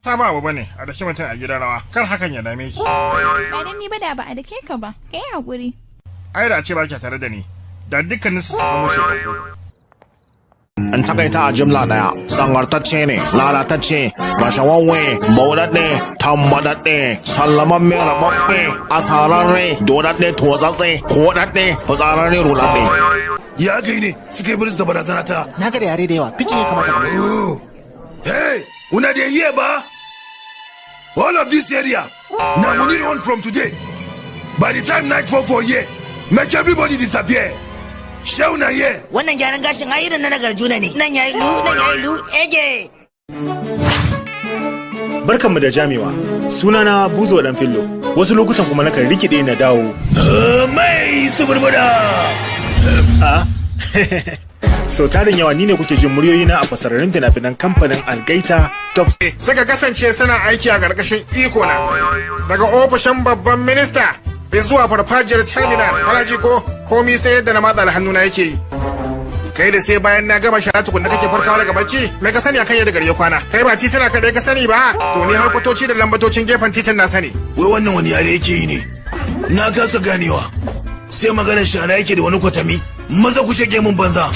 Sabon abu bane a daki mutum a gidan rawa, kar hakan ya dame ki. Ba dan ni ba da ba a dake ka ba. Kai hakuri. Ai da ce ba ki tare da ni, da dukkanin su zama shekaru. In takaita a jimla daya, sangartacce ne, lalatacce, rashawawwe, bauɗaɗɗe, tambadaɗɗe, sallamamme, rababbe, asararre, dodaɗɗe, totsatse, koɗaɗɗe, fitsararre, ruɗaɗɗe. Ya kai ne suka yi biris da barazana ta. Na ga da yare da yawa, pidgin ya kamata ka musu. Hey, una dey hear ba? All of this area, na money on from today. By the time night fall for here, make everybody disappear. Shau na here. Wannan gyaran gashin ai irin na Nagarjuna ne. Nan yayi lu, nan yayi lu, ege. Barkanmu da jamewa. Sunana Buzo Dan Fillo. Wasu lokutan kuma nakan rikide na dawo. Mai suburbuda. A sau tarin yawa ni ne kuke jin muryoyina a fasararin fina-finan kamfanin Algaita Top. Suka kasance suna aiki a ƙarƙashin iko na. Daga ofishin babban minista zuwa farfajiyar terminal, alhaji ko komi sai yadda na matsa da hannuna yake yi. Kai da sai bayan na gama shara tukunna kake farkawa daga bacci, me ka sani akan yadda gari ya kwana? Kai ba titina kaɗai ka sani ba, to ni har kwatoci da lambatocin gefen titin na sani. Wai wannan wani yare yake yi ne? Na kasa ganewa. Sai maganar shara yake da wani kwatami. Maza ku shege mun banza.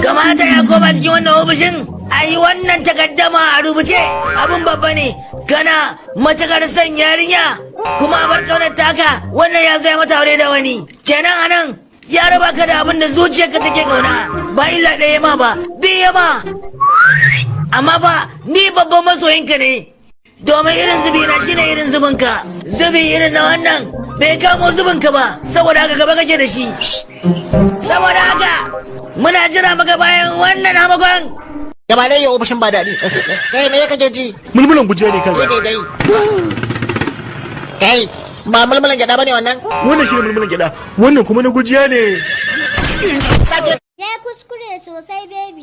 Kamata ya koma cikin wannan ofishin a yi wannan takaddama a rubuce abin babba ne kana matakar son yarinya kuma a bar kaunar taka wannan ya zai mata aure da wani kenan anan ya raba ka da abin da zuciyarka take kauna ba illa ɗaya ma ba biyu ma amma ba ni babban masoyinka ne domin irin zubi na shine irin zubinka zubi irin na wannan bai kamo zubinka ba saboda haka gaba kake da shi saboda haka muna jira maka bayan wannan hamagon. Gaba ɗaya ofishin ba daɗi. Kai me kake ji? Mulmulan gujiya ne kan. Kai kai. Kai ba mulmulan gyaɗa bane wannan? Wannan shine mulmulan gyaɗa, wannan kuma na gujiya ne. Ya kuskure sosai baby.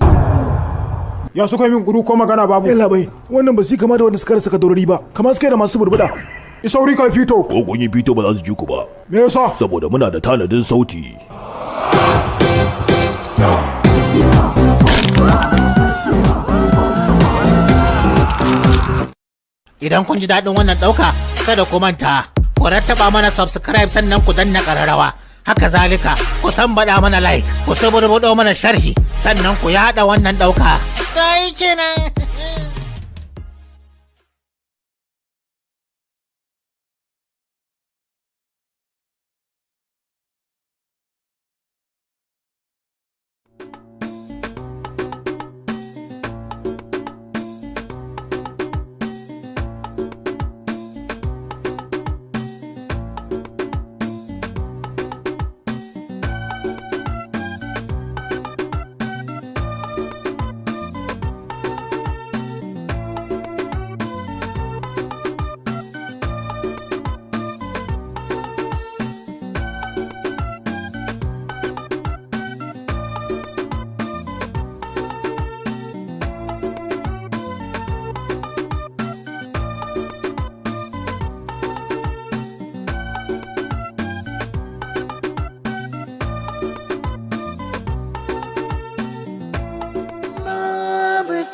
Ya suka yi min guru ko magana babu. Yalla bai, wannan ba su kama da wanda suka rasa kadorori ba, kamar suka yi da masu burbuɗa. Isauri kai fito. Ko kun yi fito ba za su ji ku ba. Me yasa? Saboda muna da tanadin sauti. Idan kun ji daɗin wannan ɗauka, kada ku manta, ku rattaba mana subscribe sannan ku danna ƙararrawa. Haka zalika, ku sambaɗa mana like, ku suburbuɗo mana sharhi, sannan ku yaɗa wannan ɗauka. Kai kenan.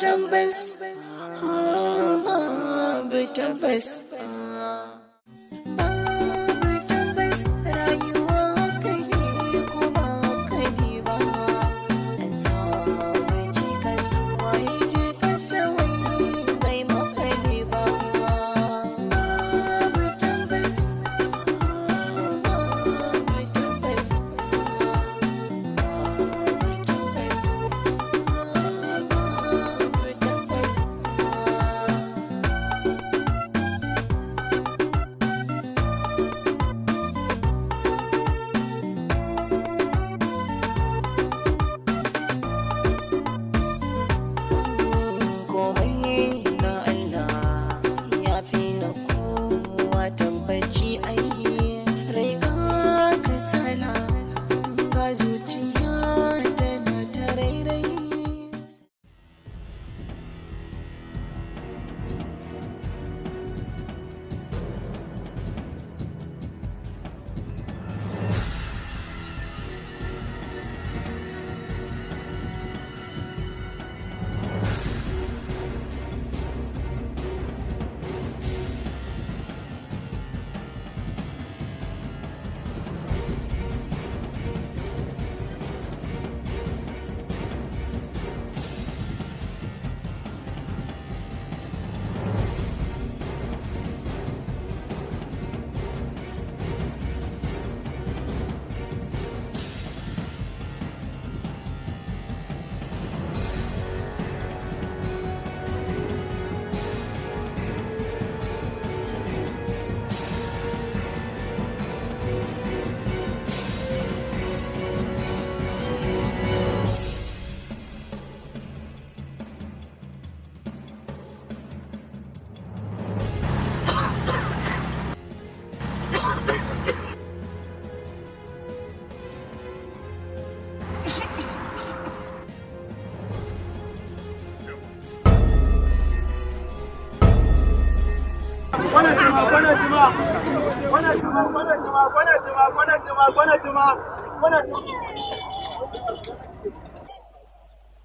Tabbas, babu tabbas. Babu tabbas rayuwa kai ne ko ba kai ba. An samu cikas waye je kasa wai bai makale ba. Babu tabbas, babu tabbas. Babu tabbas, babu tabbas.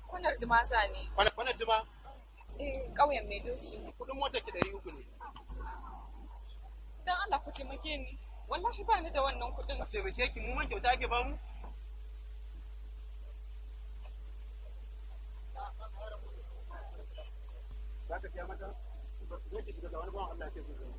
Kwanar Juma za ne. Kwanar Juma? Eh, ƙauyen mai doki. Kudin motar ki 300 ne. Dan Allah ku taimake ni. Wallahi ba ni da wannan kuɗin. A taimake ki, mu man kyauta ake bamu? Za ka siya mata? Zo ki shiga, ga wani bawan Allah ke so zai.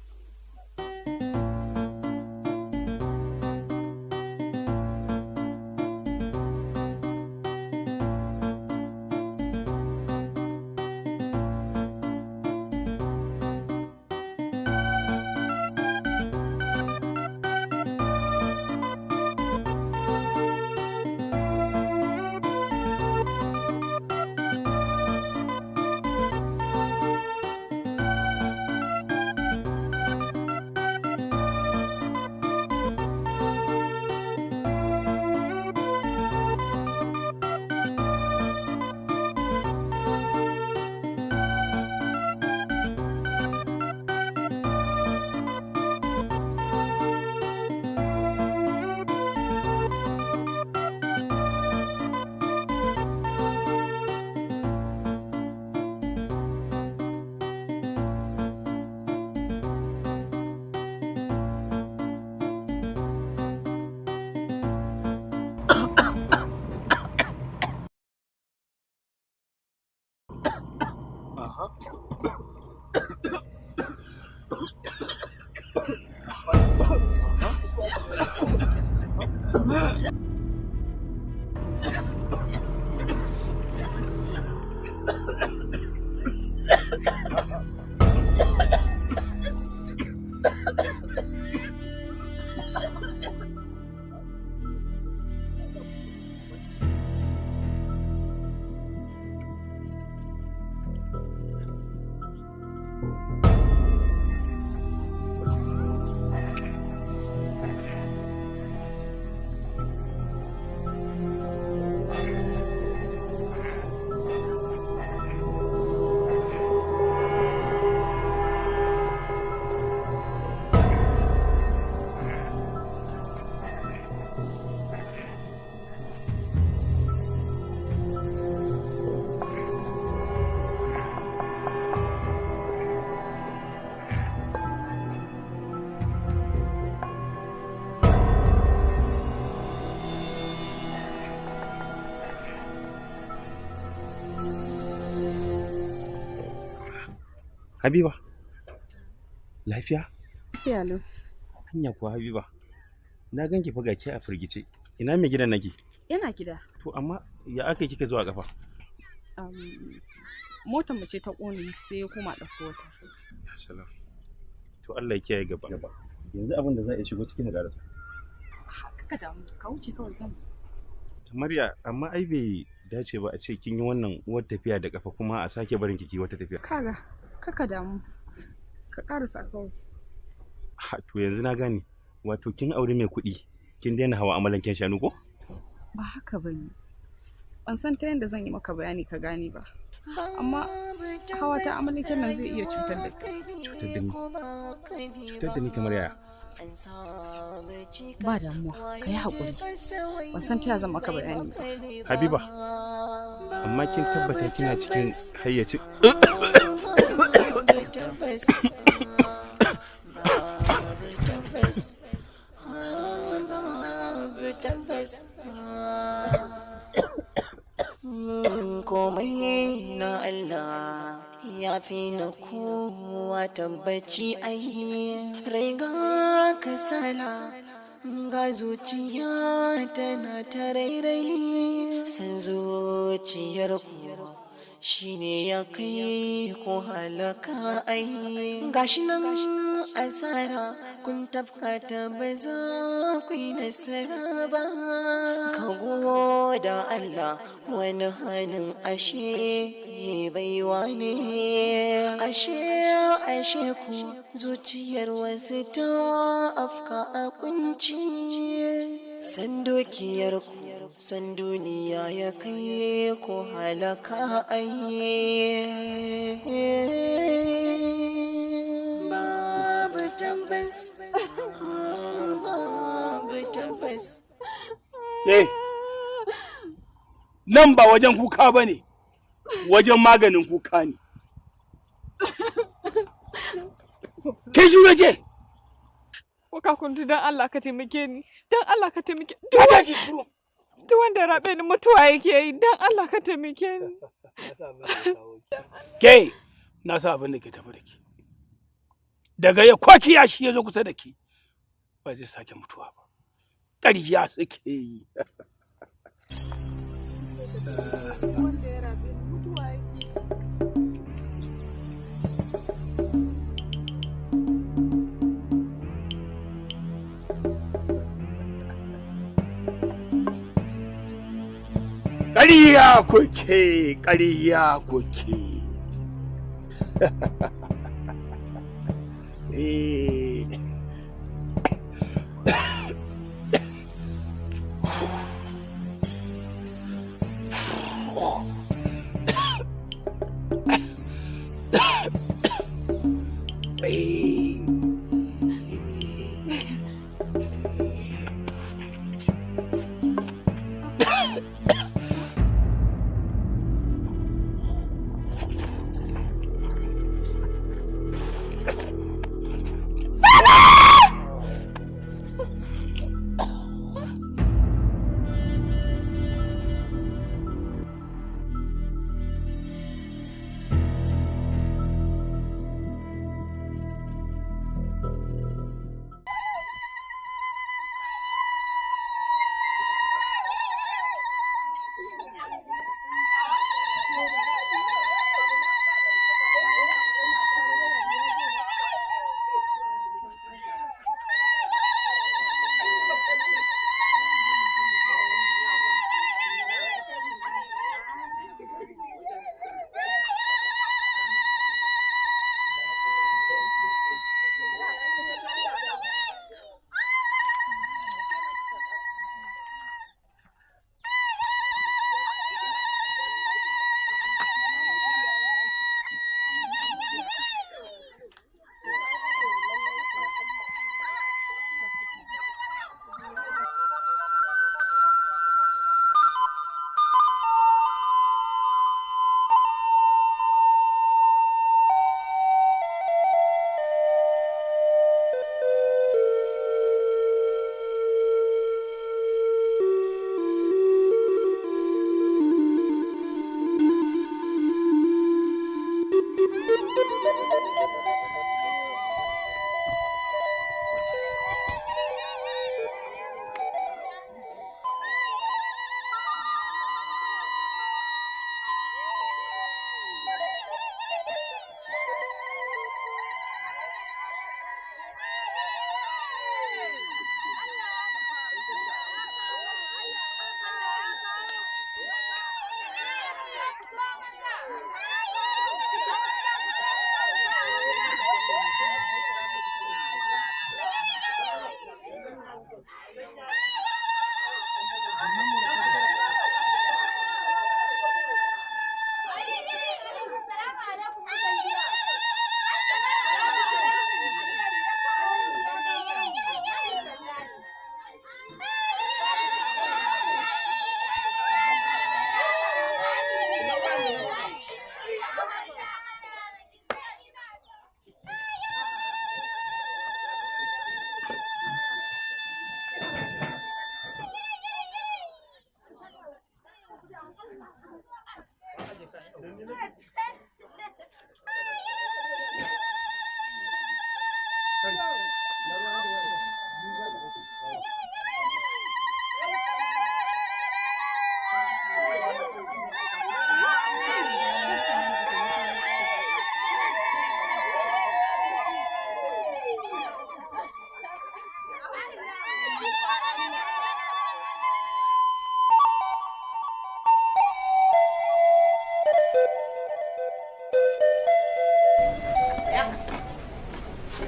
Habiba, lafiya? Lafiya lau. Hanya kuwa, Habiba. Na ganki fa ga ke a firgice. Ina mai gidan nake? Yana gida. To amma ya aka kika zuwa kafa? Motar mu ce ta ƙone, sai ya koma ɗauko wata. Ya salam. To Allah ya kiyaye gaba. Yanzu abin da za a yi, shigo cikin garasa. Kaka damu, ka wuce kawai, zan zo. Kamar ya, amma ai bai dace ba a ce kin yi wannan uwar tafiya da kafa kuma a sake barin ki wata tafiya. Kaga, kaka damu. Ka ƙarasa kawai. Ha, to yanzu na gane. Wato kin aure mai kuɗi, kin daina hawa amalanken shanu ko? Ba haka ba ne. Ban san ta yadda zan yi maka bayani ka gane ba. Amma hawa ta amalanken nan zai iya cutar da kai. Cutar da ni? Cutar da ni kamar yaya? Ba damuwa, ka yi haƙuri. Ban san ta yaya zan maka bayani ba. Habiba, amma kin tabbata kina cikin hayyaci? Komai na Allah ya fi na kowa tabbaci, ai rai ga kasala, ga zuciya tana ta rairai, san zuciyar ku shine ya kai ko halaka, ai gashi nan asara kun tafkata, ba za ku yi nasara ba. Ka goda Allah, wani hannun ashe baiwa ne, ashe ashe ku zuciyar wasu ta afka a kunci, san dukiyar ku, san duniya ya kai ko halaka, ai. Eh, nan ba wajen kuka ba ne, wajen maganin kuka ne. Kai shi waje. Waka kuntu don Allah ka taimake ni, don Allah ka taimake ni. Kada ki shiru. Duk wanda ya rabe ni mutuwa yake yi, don Allah ka taimake ni. Ke, na sa abin da ke tafi da ke. Daga ya kwaki ya shi ya zo kusa da ke, ba zai sake mutuwa ba. Ƙarya suke yi. Ƙarya kuke, ƙarya kuke. Eh. Eh.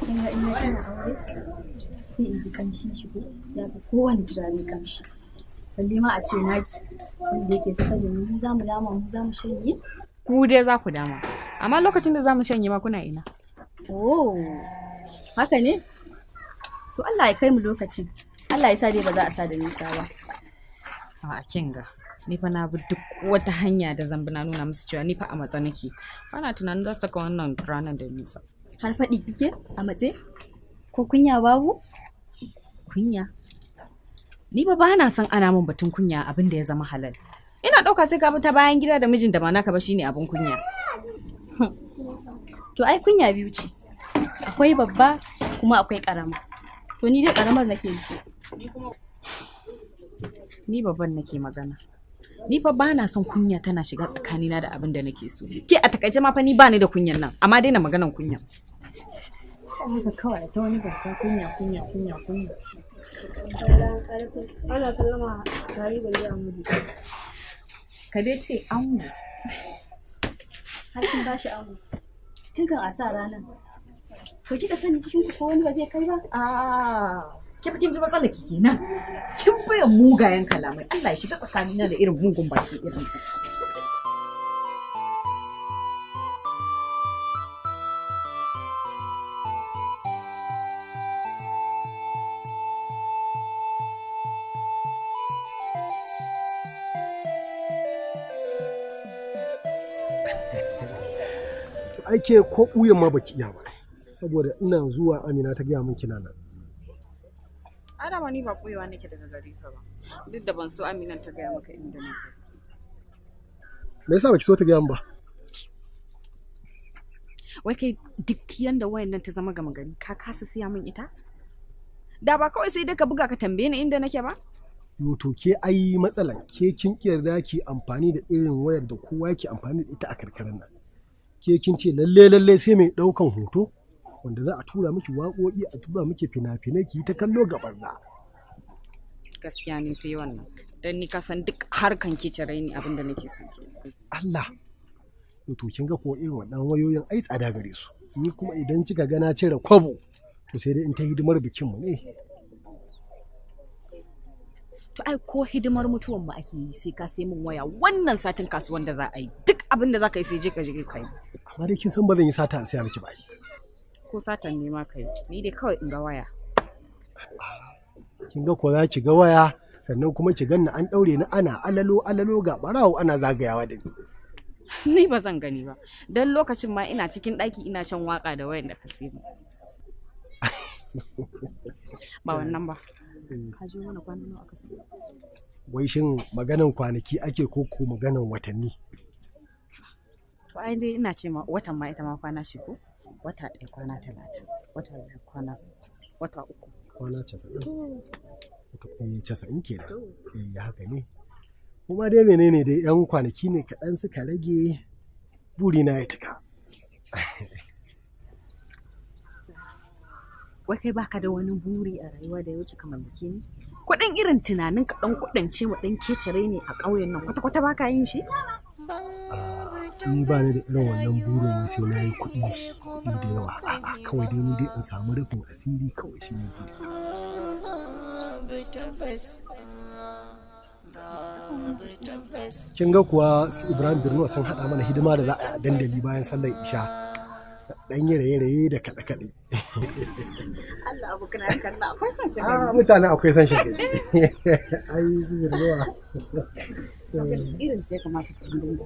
Kin ga in na tuna aure sai in ji kamshin shi ko ya fi kowane turare kamshi. Balle ma a ce naki wanda yake kusa da mu, mu za mu dama, mu za mu shanye. Ku dai za ku dama. Amma lokacin da za mu shanye ma kuna ina. Oh, haka ne? To Allah ya kai mu lokacin. Allah ya sa dai ba za a sa da nisa ba. A kinga, ni fa na bi duk wata hanya da zan bi na nuna musu cewa ni fa a matsa nake. Bana tunanin za su saka wannan ranar da nisa. Har faɗi kike a matse? Ko kunya babu? Kunya? Ni ba ba na son ana min batun kunya abin da ya zama halal. Ina ɗauka sai ka bi ta bayan gida da mijin da ba naka ba shine abin kunya. To ai kunya biyu ce. Akwai babba kuma akwai ƙarama. To ni dai ƙaramar nake nufi. Ni babban nake magana. Ni fa ba na son kunya tana shiga tsakanina da abin da nake so. Ke a takaice ma fa ni ba ni da kunyan nan, amma daina maganan kunya. Haka kawai ta wani zancen kunya kunya kunya kunya. Ana sallama tare balle a mudu. Ka dai ce ango. Har kin bashi ango. Tun kan a sa ranar. To kika sani cikin ku ko wani ba zai kai ba? Ah, ke fa kin ji matsalar ki kenan. Kin baya mugayen kalamai. Allah ya shiga tsakanina da irin mugun baki irin ku. Ake ko ɓuyan ma baki iya ba, saboda ina zuwa Amina ta gaya min kina nan. Adama ni ba ɓoyewa nake daga gare ka ba. Duk da ban so Aminan ta gaya maka inda nake. Me yasa baki so ta gaya min ba? Wai kai duk yanda wayan nan ta zama gama gari ka kasa siya min ita? Da ba kawai sai dai ka buga ka tambaye ni inda nake ba? Yo to ke ai matsalan ke kin yarda ki amfani da irin wayar da kowa yake amfani da ita a karkarar nan. Ke kin ce lalle lalle sai mai daukan hoto wanda za a tura miki waƙoƙi a tura miki fina-finai ki yi ta kallo gaban za. Gaskiya ne sai wannan. Dan ni ka san duk harkan ke cire ni abin da nake so ke. Allah. Yo to kin ga ko irin wannan wayoyin ai tsada gare su. Ni kuma idan kika ga na cire kwabo to sai dai in ta hidimar bikin mu ne. To ai ko hidimar mutuwan mu ake yi sai ka sai min waya wannan satin kasuwan da za a yi duk abin da za ka yi sai je ka je ka yi. Amma dai kin san ba zan yi sata in saya miki ba ai. Ko satan ne ma ka yi ni dai kawai in ga waya. Kin ga ko za ki ga waya sannan kuma ki ganni an daure ni ana alalo alalo ga barawo ana zagayawa da ni. Ni ba zan gani ba dan lokacin ma ina cikin ɗaki ina shan waka da wayan da ka sai mu. Ba wannan ba. Ka ji mana kwana nawa aka saka? Wai shin maganan kwanaki ake ko ko maganan watanni? To ai dai ina ce ma watan ma ita ma kwana shi ko? Wata ɗaya kwana 30, wata biyu kwana 60, wata uku. Kwana 90. Eh 90 kenan. Eh haka ne. Kuma dai menene dai yan kwanaki ne kaɗan suka rage burina ya cika. Wai kai baka da wani buri a rayuwa da ya wuce ka mallake ni? Kuɗin irin tunanin ka ɗan kuɗance mu ɗan kecere ne a ƙauyen nan kwata-kwata baka yin shi? Ni ba ni da irin wannan burin wai sai na yi kuɗi kuɗi da yawa. A'a kawai dai ni dai in samu rufin asiri kawai shi ne buri. Kin ga kuwa su Ibrahim Birno sun haɗa mana hidima da za a yi a dandali bayan sallar isha. Dan yi raye-raye da kaɗe-kaɗe. Allah abu kana kalla akwai son shi. Ah mutane akwai son shi. Ai su Birno. Irin sai kamata ka dinga.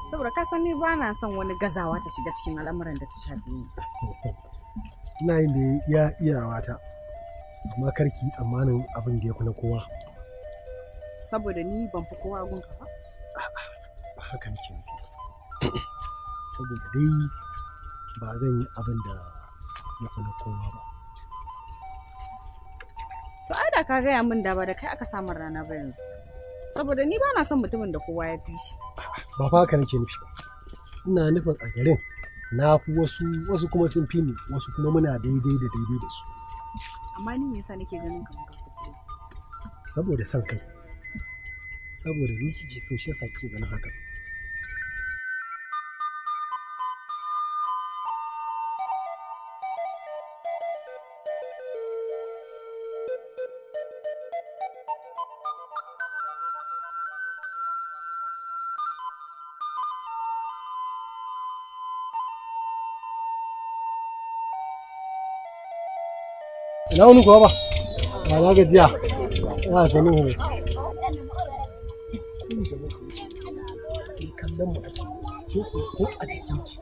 Saboda ka san ni ba na son wani gazawa ta shiga cikin al'amuran da ta shafi ni. Ina yin da iya iyawa ta, amma kar ki yi tsammanin abin da ya fi na kowa. Saboda ni ban fi kowa gunka ba? Ba haka nake nufi. Saboda dai ba zan yi abin da ya fi na kowa ba. To ai da ka gaya min da ba da kai aka samun rana ba yanzu. Saboda ni ba na son mutumin da kowa ya fi shi. Ba fa haka nake nufi ba. Ina nufin a garin na fi wasu, wasu kuma sun fi ni, wasu kuma muna daidai da daidai da su. Amma ni me yasa nake ganin kamar ka fi kowa? Saboda son kai. Saboda ni kike so shi yasa kike ganin haka. Ina wani kuwa ba? Ba na gajiya. Ya sanu ne. Inda muka wuce sai kallon mu ake. Ke ko ko a jikin ki.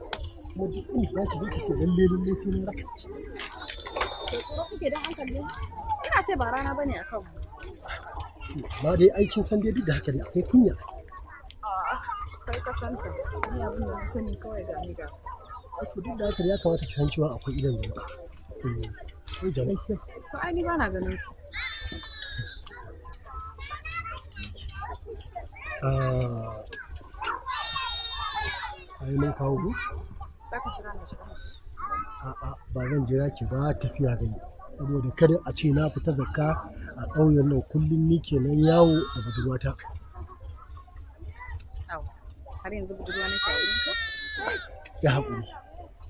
Kuma duk inda za ki je ki ce lalle lalle sai na raka ki. Tsoro kuke dan an kalle mu? Ina ce ba rana bane akan mu. Amma dai aikin san dai duk da haka dai akwai kunya. A'a, kai ka san ta. Ni abin da na sani kawai ga ni ga. To duk da haka dai ya kamata ki san cewa akwai idon jama'a. Eh, akwai jama'a. To ai ni ba na ganin su. Ah, ai mun kawo ku? Za ka jira na shiga. A'a, ba zan jira ki ba tafiya zan yi. Saboda kada a ce na fita zakka a ƙauyen nan kullum ni kenan yawo da budurwata. Au, har yanzu budurwa nake a wurin ka? Ya haƙuri.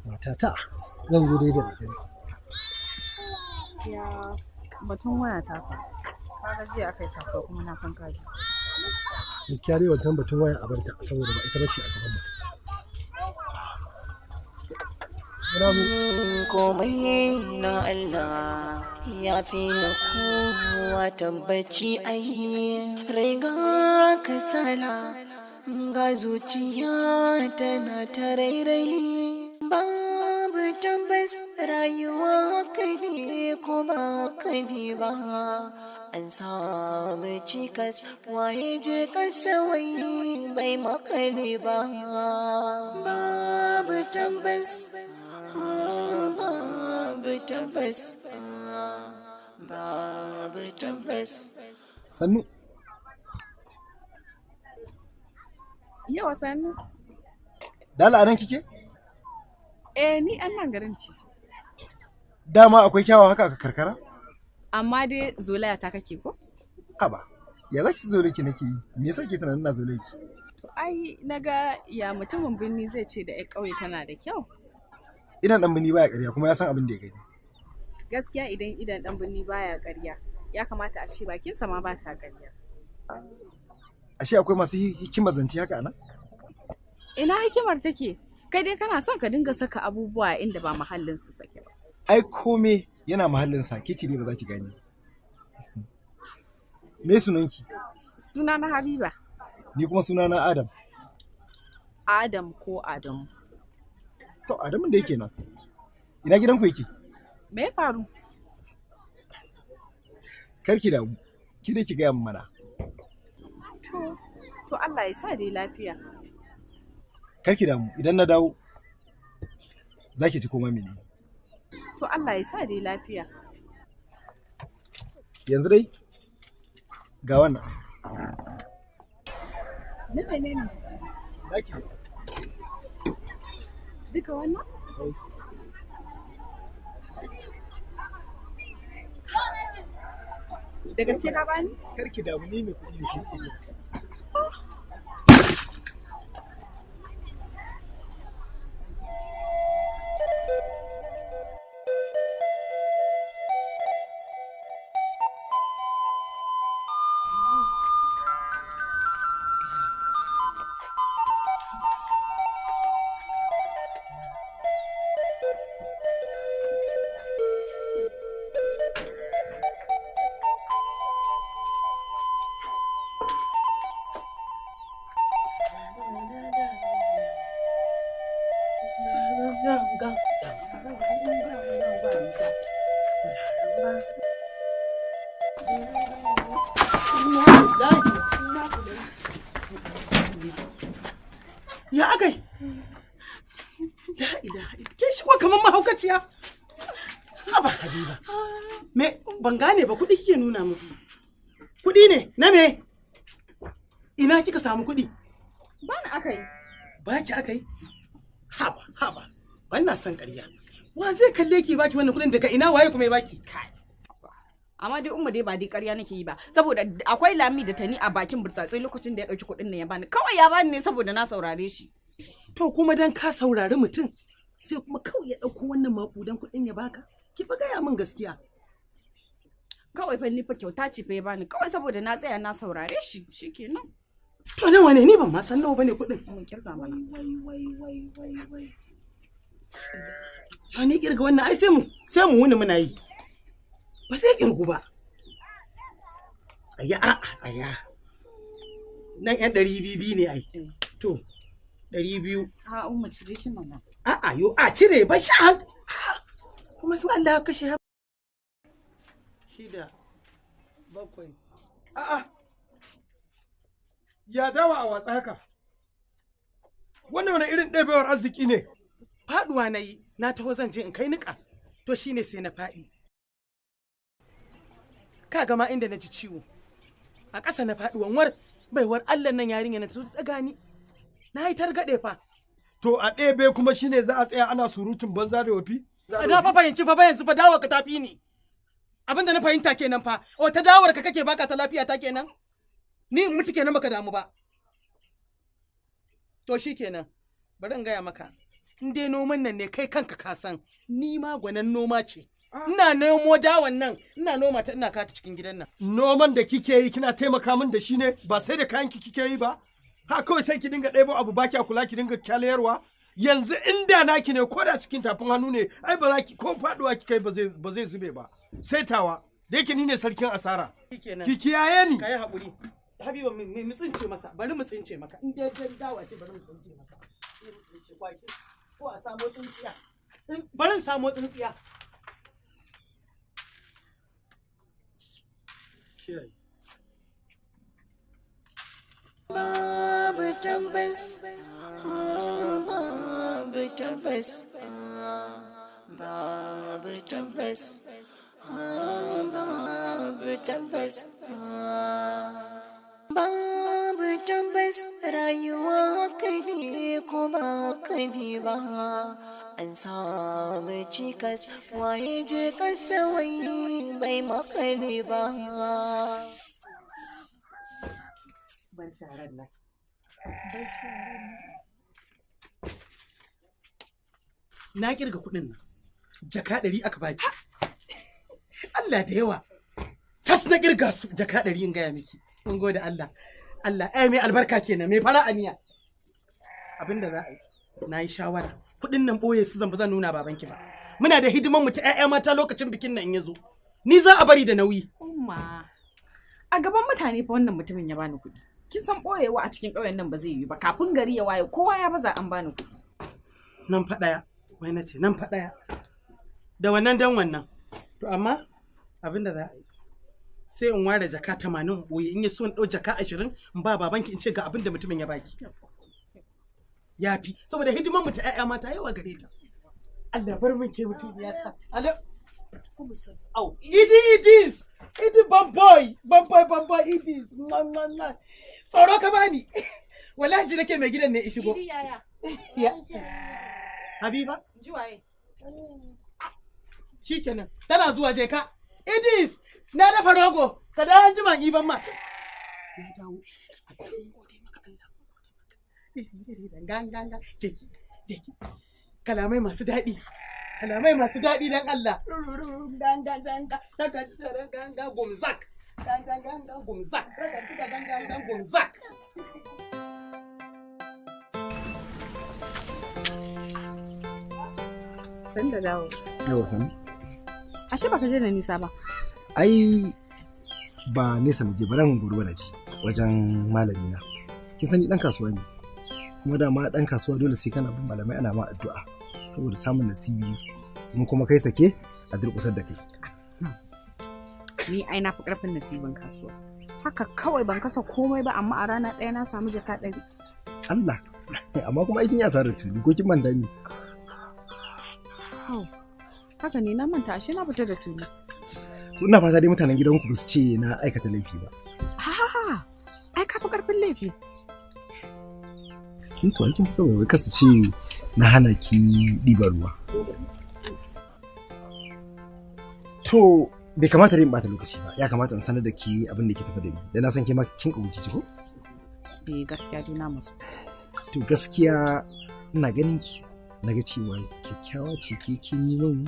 Matata zan zo dai da daddare. Ya batun waya ta fa. Ka ga jiya aka yi kasuwa kuma na san ka ji. Gaskiya dai wancan batun waya a barta saboda ba ita bace a gaban mu. Komai na Allah ya fi na kowa tabbaci ai rai ga kasala ga zuciya tana ta rairai babu tabbas rayuwa kai ne ko ba kai ne ba an samu cikas waye je kasa wai bai makale ba babu tabbas, babu tabbas, babu tabbas. Sannu. Yawa sannu. Dala anan kike? Eh ni an nan garin ce. Dama akwai kyawa haka a karkara? Amma dai zolaya ta kake ko? Haba, ya za ki zole ki nake yi? Me yasa ke tunanin na zole ki? To ai naga ya mutumin birni zai ce da 'yar ƙauye tana da kyau. Idan dan birni baya ƙarya kuma ya san abin da ya gani. Gaskiya idan idan dan birni baya ƙarya, ya kamata a ce bakinsa ma ba ta ƙarya. Ashe akwai masu hikimar zance haka anan? Ina hikimar take? Kai dai kana son ka dinga saka abubuwa inda ba muhallin su sake ba. Ai kome yana muhallin sa, ke ce dai ba za ki gane. Me sunanki? Suna na Habiba. Ni kuma sunana Adam. Adam ko Adamu. To Adamun da yake nan. Ina gidanku yake? Me ya faru? Kar ki damu. Ki dai ki gaya min mana. To Allah ya sa dai lafiya. Kar ki damu idan na dawo za ki ji koma menene. To Allah ya sa dai lafiya. Yanzu dai ga wannan. Na menene? Naki ne. Duka wannan? Da gaske ka bani? Kar ki damu ni mai kuɗi ne ki riƙe ni. Ya akai? La ilaha illa ke shigo kamar mahaukaciya. Haba Habiba. Me ban gane ba kuɗi kike nuna mu. Kuɗi ne na me? Ina kika samu kuɗi? Bani akai. Baki akai? Haba haba. Ban na son ƙarya. Wa zai kalle ki baki wannan kuɗin daga ina waye kuma ya baki? Amma dai umma dai ba dai ƙarya nake yi ba saboda akwai lami da tani a bakin burtsatse lokacin da ya ɗauki kuɗin nan ya bani kawai ya bani ne saboda na saurare shi. To kuma dan ka saurari mutum sai kuma kawai ya ɗauko wannan maƙudan kuɗin ya baka? Ki fa gaya min gaskiya. Kawai fa ni fa kyauta ce fa ya bani kawai saboda na tsaya na saurare shi shikenan. To nawa ne ni ban ma san nawa bane kuɗin. Mun kirga mana. Wai wai wai wai wai. Ba ni kirga wannan ai sai mu wuni muna yi. Ba zai kirgu ba. Tsaya, a'a, tsaya. Nan yan 200 ne ai. To, 200. A Umma, cire shi mana. A'a, yo, a cire ba sha. Kuma ki Allah ya kashe ya. Shida, bakwai. A'a. Ya dawa a watsa haka? Wannan wani irin ɗebewar arziki ne? Faduwa na yi, na taho zan je in kai niƙa. To shine sai na faɗi. Ka gama inda na ji ciwo. A ƙasa na faɗi wanwar baiwar Allah nan yarinya na ta zo ta ɗaga ni. Na yi targaɗe fa. To a ɗebe kuma shine za a tsaya ana surutun banza da wafi? Na fa fahimci fa ba yanzu fa dawo ka tafi ni. Abinda na fahimta kenan fa. O ta dawar ka kake baka ta lafiya ta kenan. Ni in mutu kenan baka damu ba. To shi kenan. Bari in gaya maka. In dai noman nan ne kai kanka ka san ni ma gwanan noma ce. Ina nemo dawan nan, ina noma ta ina kata cikin gidan nan. Noman da kike yi kina taimaka min da shi ne ba sai da kayan ki kike yi ba? Ha kawai sai ki dinga ɗebo abu ba kya kula ki dinga kyalayarwa? Yanzu inda naki ne ko da cikin tafin hannu ne ai ba za ki ko faduwa ki kai ba zai zube ba. Sai tawa da yake ni ne sarkin asara. Shikenan. Ki kiyaye ni. Ka yi haƙuri. Habiba mu tsince masa, bari mu tsince maka. In dai dan dawa ce bari mu tsince maka. Sai mu tsince kwaki. Ko a samo tsintsiya. Bari in samo tsintsiya. Kiyaye. Babu tabbas, babu tabbas, babu tabbas, babu tabbas. Babu tabbas rayuwa haka ne ko ba haka ne ba. An samu cikas waye je kasa wai bai makale ba. Bar sharan nan. Na kirga kuɗin nan. Jaka 100 aka baki. Allah da yawa. Tas na kirga su jaka 100 in gaya miki. Mun gode Allah. Allah ai mai albarka kenan mai fara aniya. Abinda za a yi. Na yi shawara. Kuɗin nan ɓoye su zan ba zan nuna babanki ba. Muna da hidiman mu ta 'ya'ya mata lokacin bikin nan in ya zo. Ni za a bari da nauyi. Umma, a gaban mutane fa wannan mutumin ya bani kuɗi. Kin san ɓoyewa a cikin ƙauyen nan ba zai yiwu ba. Kafin gari ya waye kowa ya baza an bani kuɗi. Nan fa ɗaya. Wai na ce nan fa ɗaya. Da wannan dan wannan. To amma abin da za a yi. Sai in ware jaka 80 in ɓoye in ya so in ɗau jaka 20 in ba babanki in ce ga abin da mutumin ya baki. Ya fi saboda hidiman mu ta 'ya'ya mata yawa gare ta. Allah bar min ke mutum ya ta. Allah Au, Idi Idis, Idi Bamboy, Bamboy Bamboy Idis, mwa mwa mwa. Tsoro ka bani. Wallahi ji nake mai gidan ne ya shigo. Idi yaya? Ya. Habiba, Juwaye. shikenan. Tana zuwa je ka. Idis, na dafa rogo, ka da an jima iban ma. Ya dawo. Gode maka Allah. Ganga jeki, jeki. Kalamai masu daɗi. Kalamai masu daɗi dan Allah. Gumzak. Gumzak. Gumzak. San da dawo. Yawa sani. Ashe baka je da nisa ba. Ai ba nesa na je ba nan gobe na je wajen malami na. Kin sani dan kasuwa ne. Kuma dama dan kasuwa dole sai kana bin malamai ana ma addu'a saboda samun nasibi in kuma kai sake a durƙusar da kai. Ni ai na fi ƙarfin nasibin kasuwa. Haka kawai ban kasa komai ba amma a rana ɗaya na samu jaka 100. Allah amma kuma aikin ya asarar tulu ko kin manta ni. Hau. Haka ne na manta ashe na fita da tulu. To ina fata dai mutanen gidanku ba su ce na aikata laifi ba. Ha ai ka fi ƙarfin laifi. Ki to aikin saboda wai kasu ce na hana ki ɗiban ruwa. To bai kamata dai in bata lokaci ba ya kamata in sanar da ke abin da ke tafi da ni dan na san ke ma kin ƙauci ko? Eh gaskiya dai na musu. To gaskiya ina ganin ki na ga cewa kyakkyawa ce ke kin yi min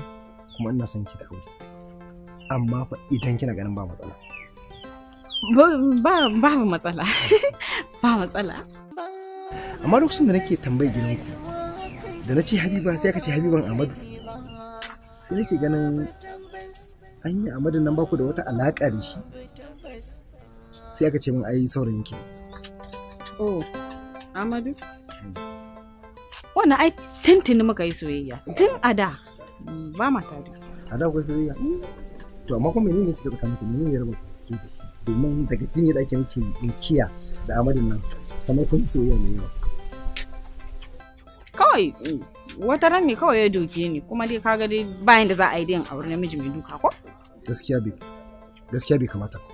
kuma ina son ki da aure. Amma fa idan kina ganin ba matsala. Ba babu matsala. Ba matsala. Amma lokacin da nake tambayar gidanku da na ce Habiba sai aka ce Habiban Ahmadu sai nake ganin Anya Amadun nan baku da wata alaka da shi. Sai aka ce min ai saurayin ki. Oh, Amadu? Wannan ai tuntuni muka yi soyayya. Tun a da. Ba ma tare. A da kuwa soyayya? To amma kuma menene suka tsakanin ku? Menene ya raba ku da shi? Domin daga jin yadda ake miki inkiya da Amadun nan kamar kun yi soyayya ne yawa. Kawai wata ran ne kawai ya doke ni kuma dai kaga dai bayan da za a yi dai in auri namiji mai duka ko? Gaskiya bai kamata ba.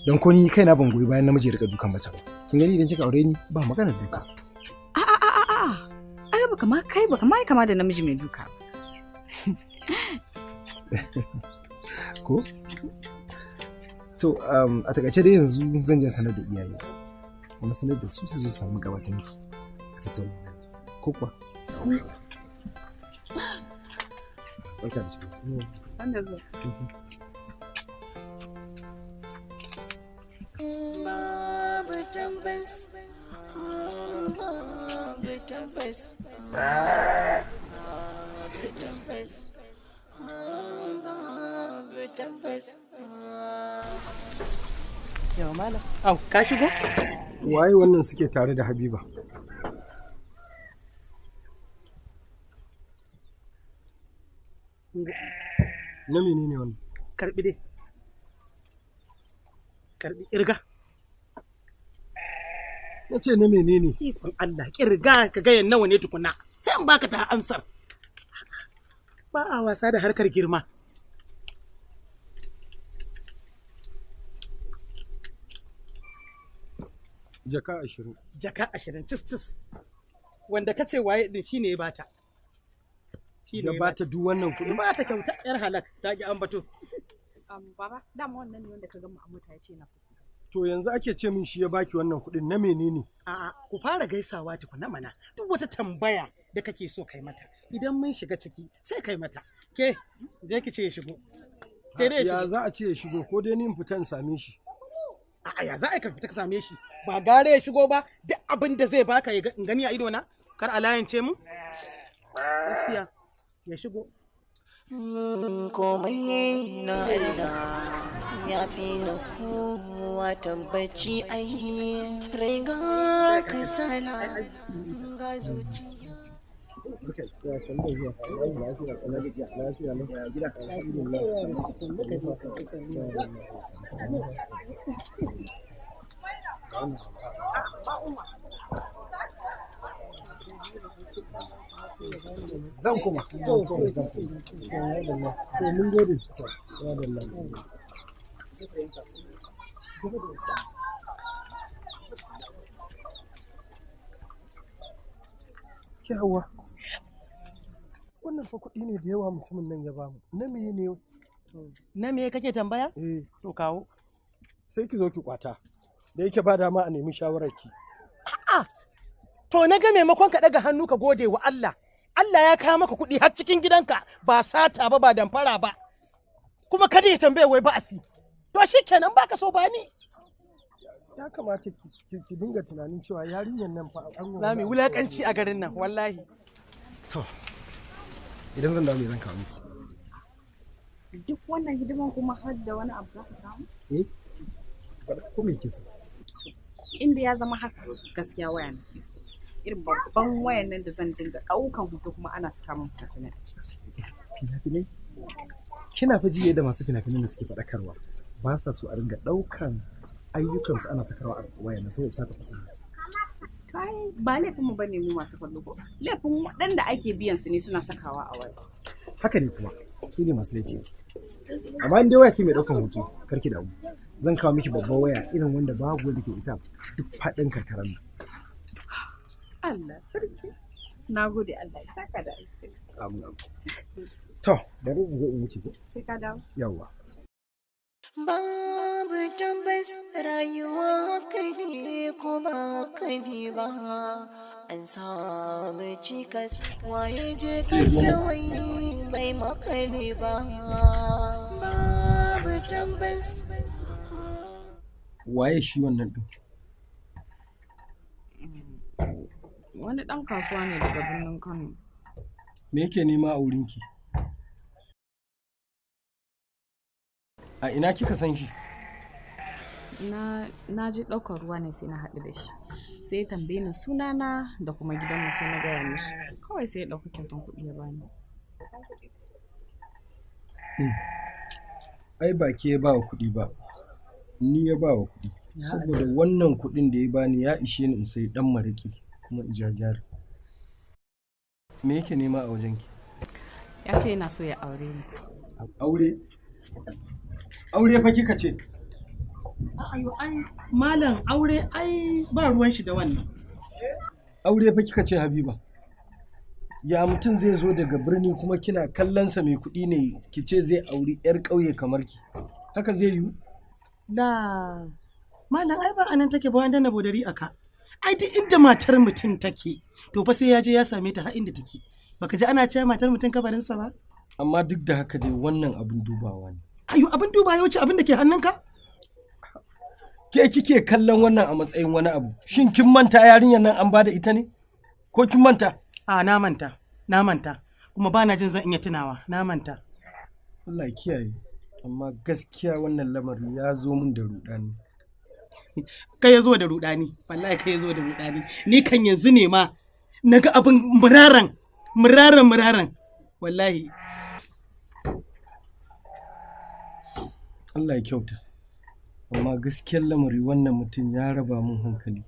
Don ko ni kaina ban goyi bayan namiji ya rika dukan mace ba. Kin gani idan kika aure ni ba magana duka. A a a a. Ai baka ma kai baka ma kama da namiji mai duka. Ko? To a takaice dai yanzu zan je sanar da iyaye. Kuma sanar da su su zo su samu gabatanki. A tattauna. Ko kuwa? Barka da shigo. Sanda zuwa. Babu tabbas, babu tabbas, babu tabbas, babu tabbas. Yawa malam. Au, ka shigo? Waye wannan suke tare da Habiba? Na menene wannan? Karbi dai. Karbi kirga. Na ce na menene? Ikon Allah, kirga ka ga nawa ne tukuna. Sai in baka ta amsar. Ba a wasa da harkar girma. Jaka 20. Jaka 20 cis cis. Wanda ka ce waye din shine ya bata. Ya bata duk wannan kuɗi? Ya bata kyauta yar halak ta ki ambato. Baba, dama wannan ne wanda ka gama a mota ya ce na so. To yanzu ake ce min shi ya baki wannan kuɗin na menene? A'a, ku fara gaisawa tukuna mana. Duk wata tambaya da kake so kai mata. Idan mun shiga ciki sai kai mata. Ke, je ki ce ya shigo. Ke dai Ya za a ce ya shigo ko dai ni in fita in same shi? A'a, ya za a ka fita ka same shi? Ba gare ya shigo ba, duk abin da zai baka ya in gani a ido na, kar a layance mu. Gaskiya, ya shigo. Komai na Allah ya fi na kowa tabbaci ai riga kasala ga zuciya. Zan kuma. Zan kuma. Zan kuma. To mun gode. Ke Hauwa, wannan fa kuɗi ne da yawa mutumin nan ya bamu. Na meye ne? Na meye kake tambaya? Eh. To kawo. Sai ki zo ki kwata. Da yake ba dama a nemi shawararki. A'a. To na ga maimakon ka ɗaga hannu ka gode wa Allah. Allah ya kawo maka kuɗi har cikin gidanka ba sata ba ba damfara ba. Kuma kada ya tambaye wai ba'asi. To shikenan baka so ba ni. Ya kamata ki dinga tunanin cewa yarinyar nan fa an Za mu yi wulakanci a garin nan wallahi. To, idan zan dawo me zan kawo miki? Duk wannan hidiman kuma har da wani abu za ka kawo? Eh, faɗa ko me kike so? Inda ya zama haka gaskiya waya nake so. Irin babban wayan nan da zan dinga ɗaukan hoto kuma ana saka min fina-finai a ciki. Fina-finai? Kina fa ji yadda masu fina-finan da suke faɗakarwa ba sa so a ringa ɗaukan ayyukansu ana sakarwa a wayan nan saboda sata fasaha. Kai ba laifin mu bane mu masu kallo ko. Laifin waɗanda ake biyan su ne suna sakawa a waya. Haka ne kuma su ne masu laifi. Amma in dai waya ce mai ɗaukan hoto kar ki damu. Zan kawo miki babban waya irin wanda babu wanda ke ita duk faɗin karkarar nan. Allah sarki. Na gode Allah ya saka da alheri. Amin amin. To, bari in zo in wuce ko? Sai ka dawo. Yawwa. Babu tabbas rayuwa haka ne ko ba haka ne ba. An samu cikas waye je kasa wai bai makale ba. Babu tabbas. Waye shi wannan ɗin? Wani ɗan kasuwa ne daga birnin Kano. Me yake nema a wurinki? A ina kika san shi? Na ji ɗaukar ruwa ne sai na haɗu da shi. Sai ya tambaye ni sunana da kuma gidanmu sai na gaya mishi. Kawai sai ya ɗauki kyautan kuɗi ya bani. Ai ba ke ya ba wa kuɗi ba, ni ya ba wa kuɗi. Saboda wannan kuɗin da ya bani ya ishe ni in sayi ɗan maraƙi kuma in ja jari. Me yake nema a wajenki? Ya ce yana so ya aure ni. Aure? Aure fa kika ce? Ayo ai malam aure ai ba ruwan shi da wannan. Aure fa kika ce Habiba? Ya mutum zai zo daga birni kuma kina kallonsa mai kuɗi ne ki ce zai auri 'yar ƙauye kamar ki. Haka zai yiwu? Da malam ai ba anan take ba wanda na bodari aka. Ai duk inda matar mutum take to fa sai ya je ya same ta har inda take. Baka ji ana cewa matar mutum kabarinsa ba? Amma duk da haka dai wannan abin dubawa ne. Ayo abin duba ya wuce abin da ke hannunka? Ke kike kallon wannan a matsayin wani abu? Shin kin manta yarinyar nan an bada ita ne? Ko kin manta? A na manta, na manta. Kuma ba na jin zan iya tunawa, na manta. Allah ya kiyaye. Amma gaskiya wannan lamari ya zo min da rudani. Kai ya zo da rudani, wallahi kai ya zo da rudani. Ni kan yanzu ne ma na ga abin muraran, muraran muraran. Wallahi. Allah ya kyauta. Amma gaskiyar lamari wannan mutum ya raba mun hankali.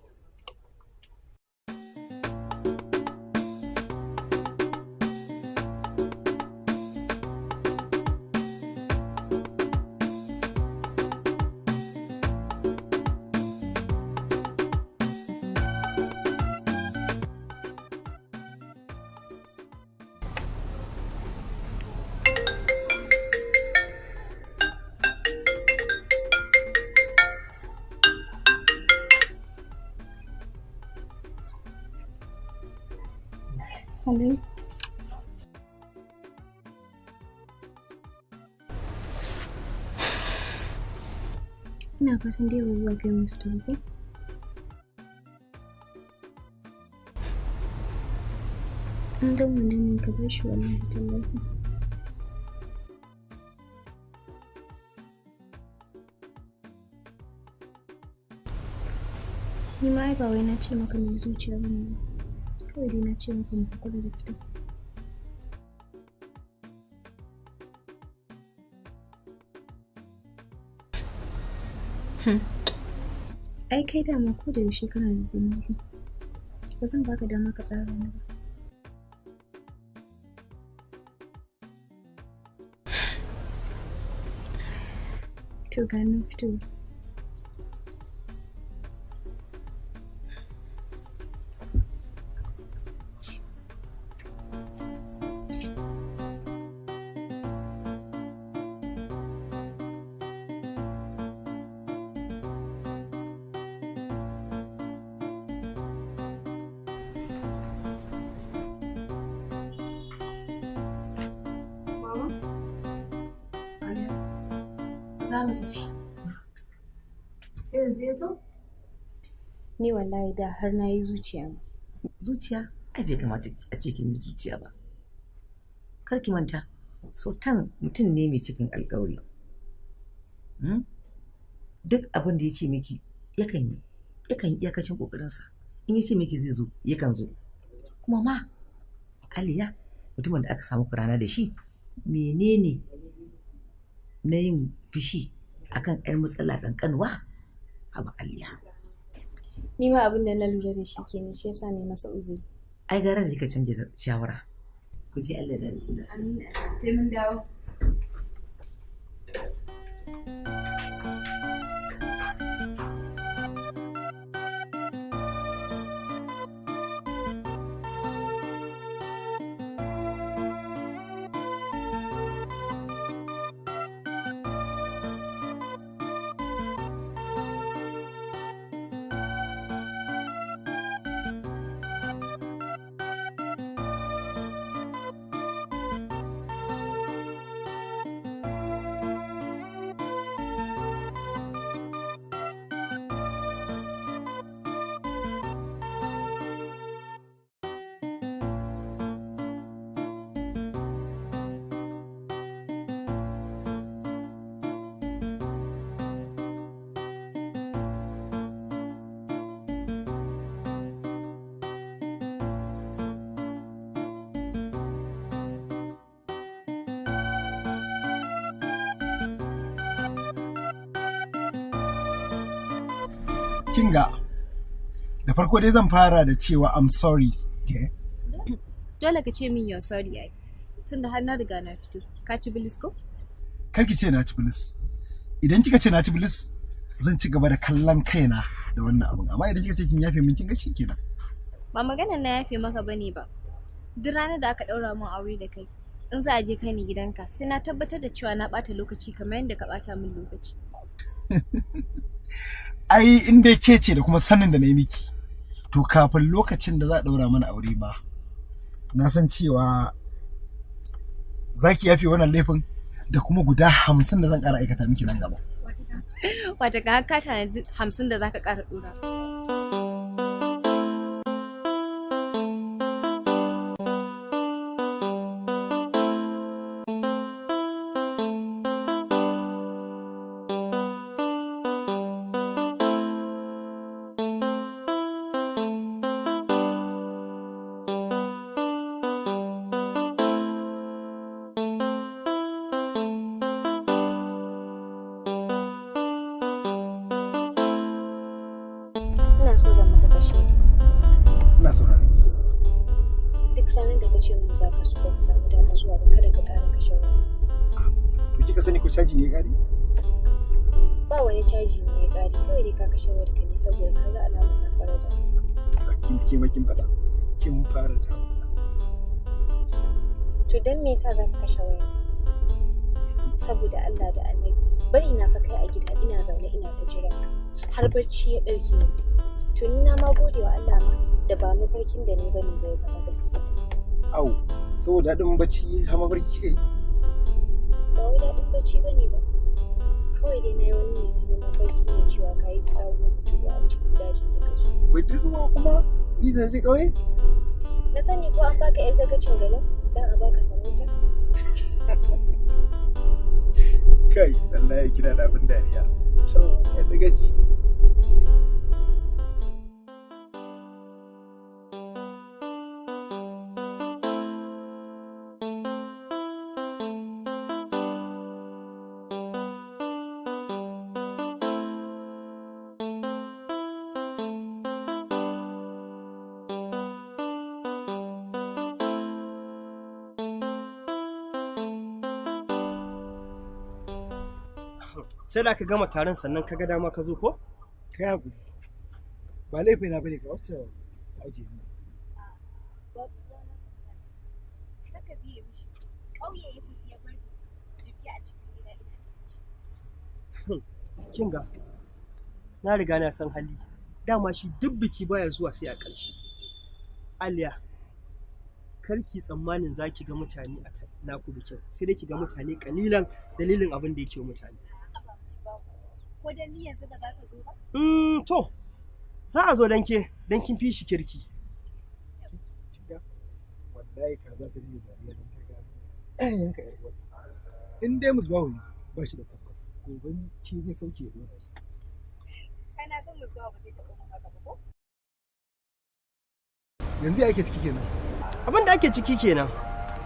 Hello. Ina fatan dai ba zuwa kai mu fita ba ko? In dan wannan ne ka bar shi wallahi tallahi. Ni ma ai ba wai na ce maka mai zuciya bane ba. Kawai dai na ce maka mu hakura da fita. Ai kai dama ko da yaushe kana da dalili. Ba zan baka dama ka tsara ni ba. To ga na fito. Mama? Za mu tafi. Sai yanzu ya zo? Ni wallahi da har na yi zuciya ma. Zuciya? Ai bai kamata a ce kin yi zuciya ba. Kar ki manta, Sultan mutum ne mai cikin alkawari. Duk abin da ya ce miki yakan yi, yakan yi iyakacin ƙoƙarinsa. In ya ce miki zai zo, yakan zo. Kuma ma, Aliya, mutumin da aka samu kurana da shi, menene na yin fushi akan 'yar matsala kankanuwa? Haba Aliya. Ni ma abin da na lura da shi kenan shi yasa na yi masa uzuri. Ai gara da kika canja shawara. Ku je Allah da kula. Amin. Sai mun dawo. Kinga, da farko dai zan fara da cewa I'm sorry. Ke? Dole ka ce min you're sorry ai. Tunda har na riga na fito. Ka ci bilis ko? Kar ki ce na ci bilis. Idan kika ce na ci bilis, zan ci gaba da kallon kaina da wannan abun. Amma idan kika ce kin yafe min, kin ga shikenan. Ba maganar na yafe maka bane ba. Duk ranar da aka ɗaura min aure da kai, in za a je kai ni gidanka, sai na tabbatar da cewa na ɓata lokaci kamar yadda ka ɓata min lokaci. Ai in dai ke ce da kuma sanin da na yi miki, to kafin lokacin da za a ɗaura mana aure ba, na san cewa za ki yafe wannan laifin da kuma guda 50 da zan ƙara aikata miki nan gaba. Wata ka har ka tanadi 50 da za ka ƙara ɗora. Ina so zan maka kashe. Ina sauraron ki. Duk ranar da ka ce min za ka so ba ka samu dama zuwa ba, kada ka ƙara kashe wani. To kika sani ko caji ne ya ƙare? Ba wani caji ne ya ƙare, kawai dai ka kashe wayarka ne saboda ka ga alamar na fara da. Kin ke ma kin faɗa. Kin fara da. To don me yasa za ka kashe wayarka? Saboda Allah da Annabi, bari na fa kai a gida ina zaune ina ta jiran ka. Har barci ya ɗauke ni. To ni na ma gode wa Allah ma da ba mafarkin da ni bane ba ya zama gaskiya. Au, saboda daɗin bacci har mafarki kika yi? Ba wai daɗin bacci bane ba. Kawai dai na yi wani mummunan mafarki ne cewa ka yi sabuwar budurwa a cikin dajin da ka je. Budurwa kuma? Ni da je ƙauye? Na sani ko an baka 'yar dagacin garin don a baka sarauta? Kai, wallahi kina da abin dariya. To, 'yar dagaci. Sai da aka gama taron sannan ka ga dama ka zo ko? Kai hakuri. Ba laifina bane ka wacce aje ni. Babu ruwana Sultan. Kar ka biye mishi. Ƙauye ya tafi ya bar jibge a cikin gida ina jiran shi. Kin ga, na riga na san hali. Dama shi duk biki baya zuwa sai a ƙarshe. Aliya, kar ki tsammanin za ki ga mutane a naku bikin, sai dai ki ga mutane kalilan dalilin abin da yake wa mutane. Haba Musbahu. Ko dan ni yanzu ba za ka zo ba? To, za a zo dan ke, dan kin fi shi kirki. Kinga, wallahi kaza ta biye dariya dan ta gano yanka ƴar uwarta. In dai Musbahu ne, ba shi da tabbas. Gobe ke zai sauke ya dora shi. Kana son Musbahu ba zai taɓa mun haka ba ko? Yanzu ya ake ciki kenan. Abin da ake ciki kenan,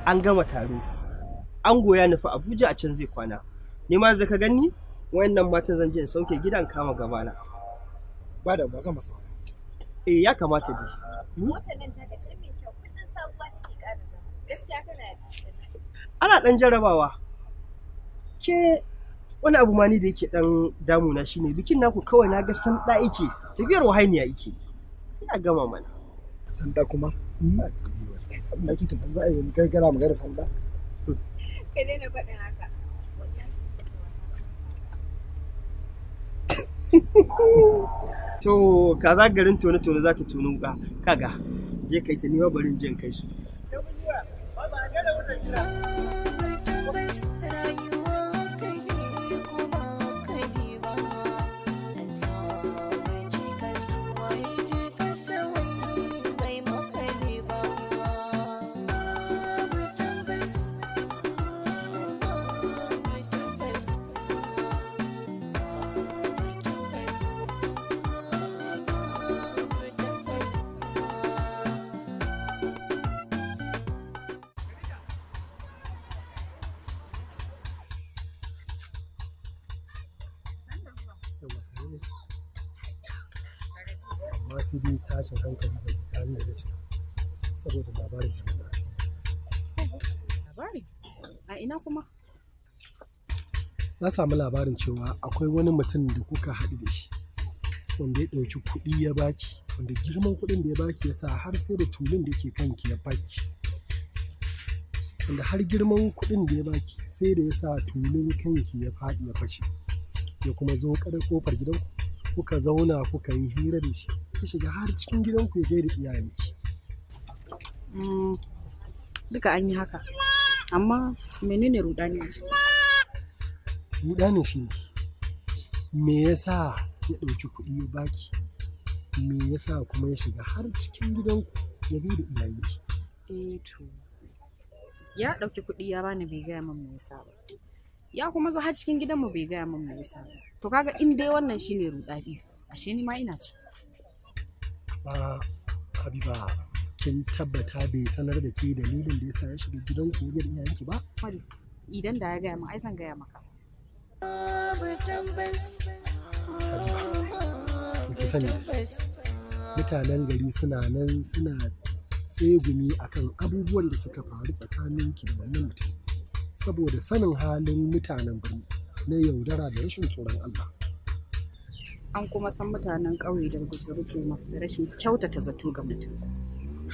an gama taro. Ango ya nufi Abuja, a can zai kwana. Ni ma da ka gani, wayannan matan zan je in sauke gidan kama gabana. Ba da ba zan masa waya. Eh, ya kamata dai. Motar nan taka ta mai kyau, kullum sabuwa take ƙara zama. Gaskiya kana da tattali. Ana ɗan jarrabawa. Ke, wani abu ma ni da yake ɗan damuna shine bikin naku kawai na ga sanda yake, tafiyar wahainiya yake. Ina gama mana. Sanda kuma? Abin da ake tunanin za a yi yanzu kai kana magana sanda. Ka daina faɗin haka. Wallahi ba wasa ba sa. To kaza garin tone tone za ta tono wuka. Kaga, je kai ta, nima bari in je in kai su. Tabbas rayuwa kai ne ko ba kai ba, an samu cikas, waye je kasa wani bai makale ba. Babu tabbas, babu tabbas, babu tabbas, babu tabbas. Amma sai dai tashin hankali da rudani da na shiga saboda labarin da na ji. Labari? A ina kuma? Na samu labarin cewa akwai wani mutum da kuka haɗu da shi wanda ya ɗauki kuɗi ya baki, wanda girman kuɗin da ya baki ya sa har sai da tulun da ke kanki ya baki. Wanda har girman kuɗin da ya baki sai da ya sa tulun kanki ya faɗi ya fashe. Ya kuma zo kada kofar gidanku kuka zauna kuka yi hira da shi, ya shiga har cikin gidanku ya gaida iyayenki. Duka an yi haka. Amma menene rudani a ciki? Rudanin shi ne, me yasa ya ɗauki kuɗi ya baki, me yasa kuma ya shiga har cikin gidanku ya gaida iyayenki? Eh to, ya ɗauki kuɗi ya bani bai gaya min me yasa ba. Ya kuma zo har cikin gidanmu bai gaya min me yasa ba. To kaga in dai wannan shine rudani, ashe ni ma ina ciki. Ba Habiba, kin tabbata bai sanar da ke dalilin da yasa ya shiga gidanku ya gaida iyayenki ba? Madu, idan da ya gaya min ai zan gaya maka. To ki sani, mutanen gari suna nan suna tsegumi akan abubuwan da suka faru tsakaninki da wannan mutum, saboda sanin halin mutanen birni na yaudara da rashin tsoron Allah. An kuma san mutanen ƙauye da gutsuru-tsoma da rashin kyautata zato ga mutum.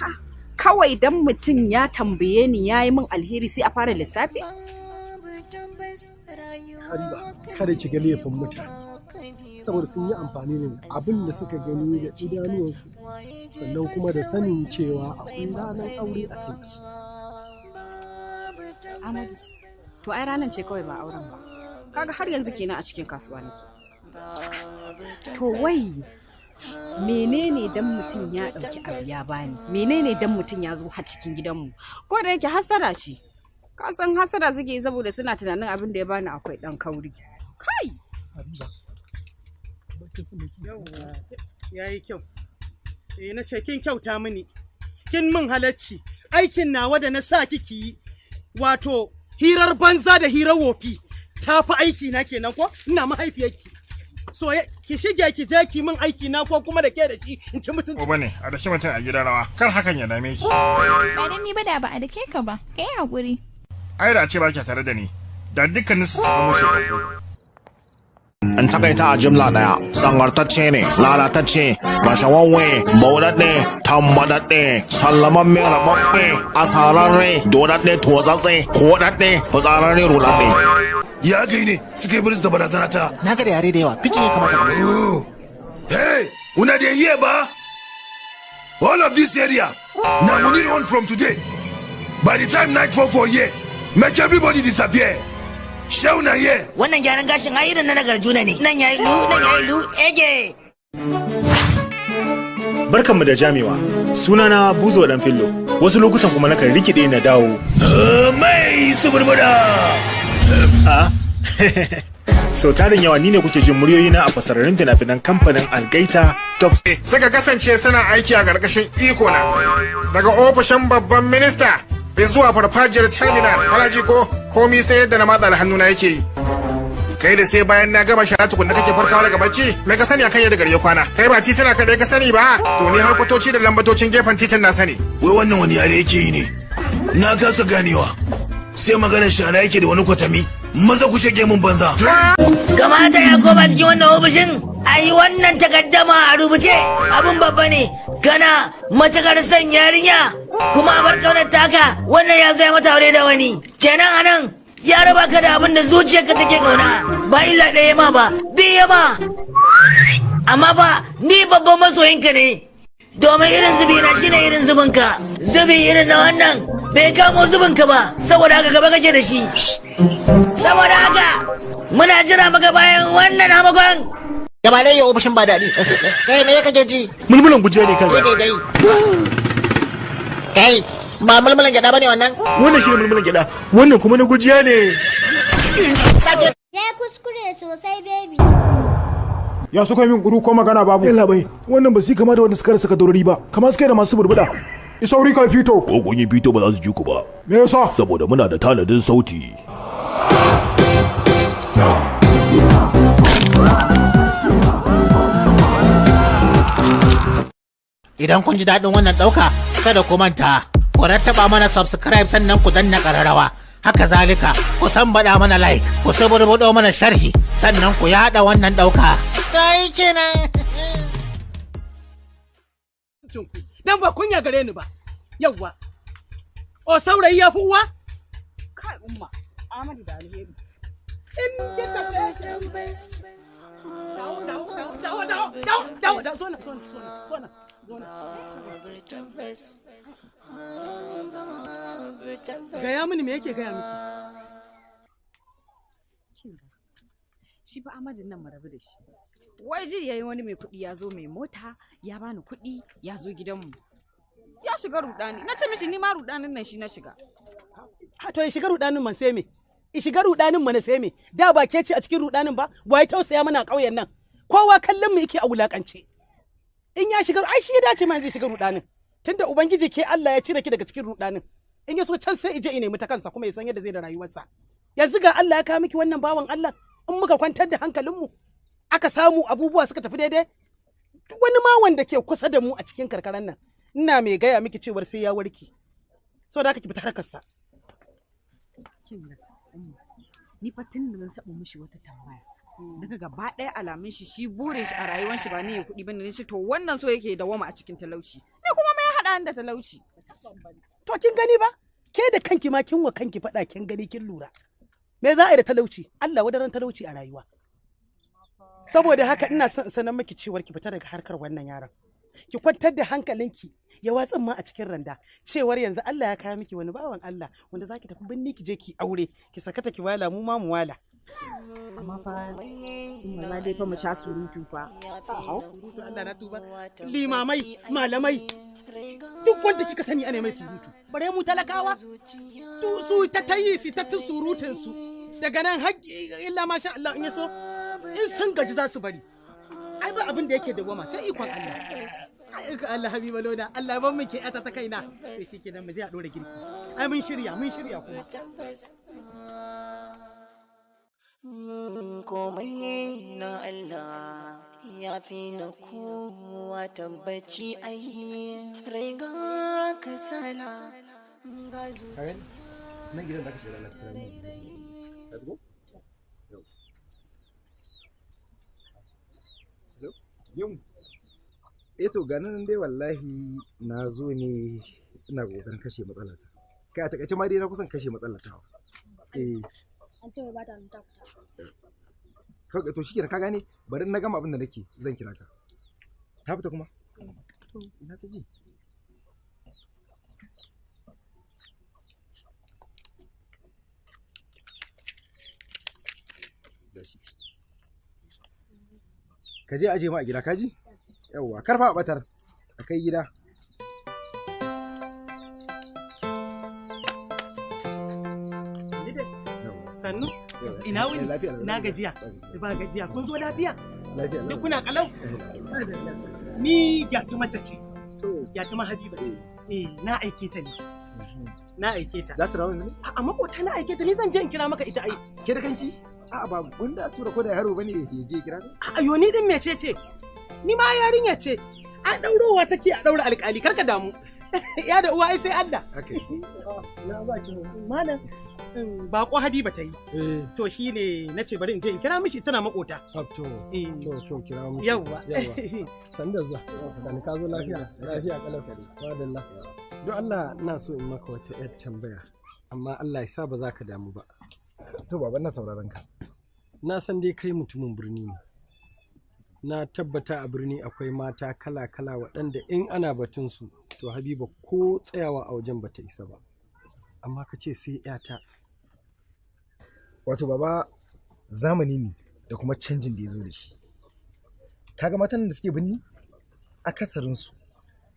Ha, kawai dan mutum ya tambaye ni ya yi min alheri sai a fara lissafi? Habiba, kada ki ga laifin mutane saboda sun yi amfani ne da abin da suka gani da idanuwansu, sannan kuma da sanin cewa akwai ranar aure a kanki. Amadu, to ai ranar ce kawai ba auren ba. Kaga har yanzu kenan a cikin kasuwa nake. To wai menene dan mutum ya ɗauki abu ya bani? Menene dan mutum ya zo har cikin gidanmu? Ko da yake hasara ce. Ka san hasara suke yi saboda suna tunanin abin da ya bani akwai ɗan kauri. Kai! Habiba, Ya yi kyau. Eh, na ce kin kyauta mini. Kin min halacci. Aikin nawa da na sa kiki yi. Wato hirar banza da hirar wofi. Ta fi aiki na kenan ko? Ina mahaifiyarki. So ki shige ki je ki min aiki na ko kuma da ke da shi in ci mutunci. Uba ne, a daki mutum a gidan rawa, kar hakan ya dame ki. Ba dan ni ba da ba a dake ka ba. Ka yi haƙuri. Ai da a ce ba kya tare da ni, da dukkanin su zama shekaru. In takaita a jimla daya, sangartacce ne, lalatacce, rashawawwe, bauɗaɗɗe, tambaɗaɗɗe, sallamamme, rababbe, asararre, doɗaɗɗe, totsatse, koɗaɗɗe, fitsararre, ruɗaɗɗe. Ya kai ne suka yi biris da barazana ta. Na ga da yare da yawa, pidgin ya kamata ka musu. Hey, una dey hear ba? All of this area, na Munir own from today. By the time night fall for here, make everybody disappear. Shey una hear? Wannan gyaran gashin ai irin na nagarjuna ne. Nan yayi lu, nan yayi lu, ege. Barkanmu da jamewa. Sunana Buzo Dan Fillo. Wasu lokutan kuma nakan rikide na dawo. Mai suburbura. A sau tarin yawa ni ne kuke jin muryoyina a fasararrun fina-finan kamfanin Algaita Top. Suka kasance suna aiki a ƙarƙashin iko na daga ofishin babban minista zuwa farfajiyar Charminar. Alhaji ko komi sai yadda na matsa da hannuna yake yi. Kai da sai bayan na gama shara tukunna kake farkawa daga bacci, me ka sani akan yadda gari ya kwana? Kai ba titina kaɗai ka sani ba, to ni har kwatoci da lambatocin gefen titin na sani. Wai wannan wani yare yake yi ne? Na kasa ganewa. Sai maganar shara yake da wani kwatami. Maza ku shege mun banza. Kamata ya koma cikin wannan ofishin a yi wannan takaddama a rubuce abin babba ne kana matakar son yarinya kuma a bar kaunar taka wannan ya zai mata aure da wani kenan anan ya raba ka da abin da zuciyarka take kauna ba illa ɗaya ma ba biyu ma amma ba ni babban masoyinka ne domin irin zubi na shine irin zubinka zubi irin na wannan bai kamo zubinka ba saboda haka gaba kake da shi saboda haka muna jira maka bayan wannan hamagon Gaba ɗaya ofishin ba daɗi. Kai me kake ji? Mulmulan gujiya ne kanka. Kai kai. Kai ba mulmulan gyaɗa bane wannan? Wannan shine mulmulan gyaɗa, wannan kuma na gujiya ne. Ya kuskure sosai baby. Ya suka yi min guru ko magana babu. Yalla bai, wannan ba su kama da wanda suka rasa kadorori ba, kamar suka yi da masu burbuda. Isauri kai fito. Ko kun yi fito ba za su ji ku ba. Me yasa? Saboda muna da tanadin sauti. Idan kun ji daɗin wannan ɗauka, kada ku manta, ku rattaba mana subscribe sannan ku danna ƙararrawa. Haka zalika, ku sambaɗa mana like, ku suburbuɗo mana sharhi, sannan ku yaɗa wannan ɗauka. Ta kenan. Dan ba kunya gare ni ba. Yawwa. O saurayi ya fi uwa? Kai umma, Ahmadu da alheri. In kika tabbas. Dawo, dawo, dawo, dawo, dawo, dawo, dawo, zo nan, zo nan, zo nan, zo nan. Gaya mini me yake gaya miki? Shi ba Ahmadu nan mu rabu da shi. Wai ji yayi wani mai kuɗi ya zo mai mota, ya bani kuɗi, ya zo gidanmu. Ya shiga rudani. Na ce mishi ni ma rudanin nan shi na shiga. Ha to ya shiga rudanin man sai me? Ya shiga rudanin man sai me? Da ba ke ce a cikin rudanin ba, wai tausaya mana a ƙauyen nan. Kowa kallon mu yake a wulakance. In ya shiga ai shi ya dace ma zai shiga rudanin. Tunda ubangiji ke Allah ya cire ki daga cikin rudanin. In ya so can sai ije ya nemi ta kansa kuma ya san yadda zai da rayuwarsa. Yanzu ga Allah ya kawo miki wannan bawan Allah in muka kwantar da hankalinmu aka samu abubuwa suka tafi daidai wani ma wanda ke kusa da mu a cikin karkaran nan ina mai gaya miki cewar sai ya warke saboda haka ki fita harkarsa. Ni fa tun da na taɓa mishi wata tambaya daga gaba ɗaya alamun shi shi burin shi a rayuwar shi ba ne ya kuɗi bane ne shi to wannan so yake dawama a cikin talauci ni kuma me ya haɗa ni da talauci. To kin gani ba ke da kanki ma kin wa kanki faɗa kin gani kin lura me za a yi da talauci? Allah wadaran talauci a rayuwa. Saboda haka ina son in sanar miki cewar ki fita daga harkar wannan yaron. Ki kwantar da hankalinki ya watsin ma a cikin randa cewar yanzu Allah ya kawo miki wani bawan Allah wanda zaki tafi binni ki je ki aure ki sakata ki wala mu ma mu wala. Amma fa umma dai fa mu sha surutu fa. Surutu Allah na tuba. Limamai, malamai duk wanda kika sani ana mai surutu. Bare mu talakawa su ta tayi su ta surutun su. Daga nan har illa masha Allah in yaso in sun gaji za su bari. Ai ba abin da yake dawama sai ikon Allah. Ai ikon Allah Habiba Loda, Allah ban mun ke ata ta kaina. Sai shikenan mu je a dora girki. Ai mun shirya kuma. Komai na Allah ya fi na kowa tabbaci ai riga kasala ga zuciya. Nan gidan da ka shiga lalata. Hello? Yau. Eh to ganin dai wallahi na zo ne ina kokarin kashe matsalata. Kai a takaice ma dai na kusan kashe matsalata. Eh. An ce ba ta nan ta fita. To shikenan ka gane bari na gama abin da nake zan kira ka. Ta fita kuma? To ina ta ji. Gashi. Ka je aje ma a gida kaji? Yawwa karfa a batar a kai gida. Sannu ina wuni na gajiya ba gajiya kun zo lafiya duk kuna kalau ni gyatuma ta ce gyatuma Habiba ce eh na aike ta ne na aike ta za ta dawo yanzu ne a makota na aike ta ni zan je in kira maka ita ai ke da kanki a'a ba gunda a tura ko da yaro bane ya je kira ta a yo ni din mece ce ni ma yarinya ce a daurowa take a daura alƙali karka damu ya da uwa ai sai Allah Na ba ki malam bako Habiba ta yi to shine nace bari in je in kira mishi tana makota To to kira mu. Yawwa. San da zuwa. Sani ka zo lafiya. Lafiya kalau. Madalla. Don Allah ina so in maka wata yar tambaya amma Allah ya sa ba za ka damu ba. To baban na sauraron ka. Na san dai kai mutumin birni ne. Na tabbata a birni akwai mata kala-kala waɗanda in ana batunsu to Habiba ko tsayawa a wajen bata isa ba. Amma ka ce sai 'yata. Wato baba zamani ne da kuma canjin da ya zo da shi. Kaga matan da suke birni akasarinsu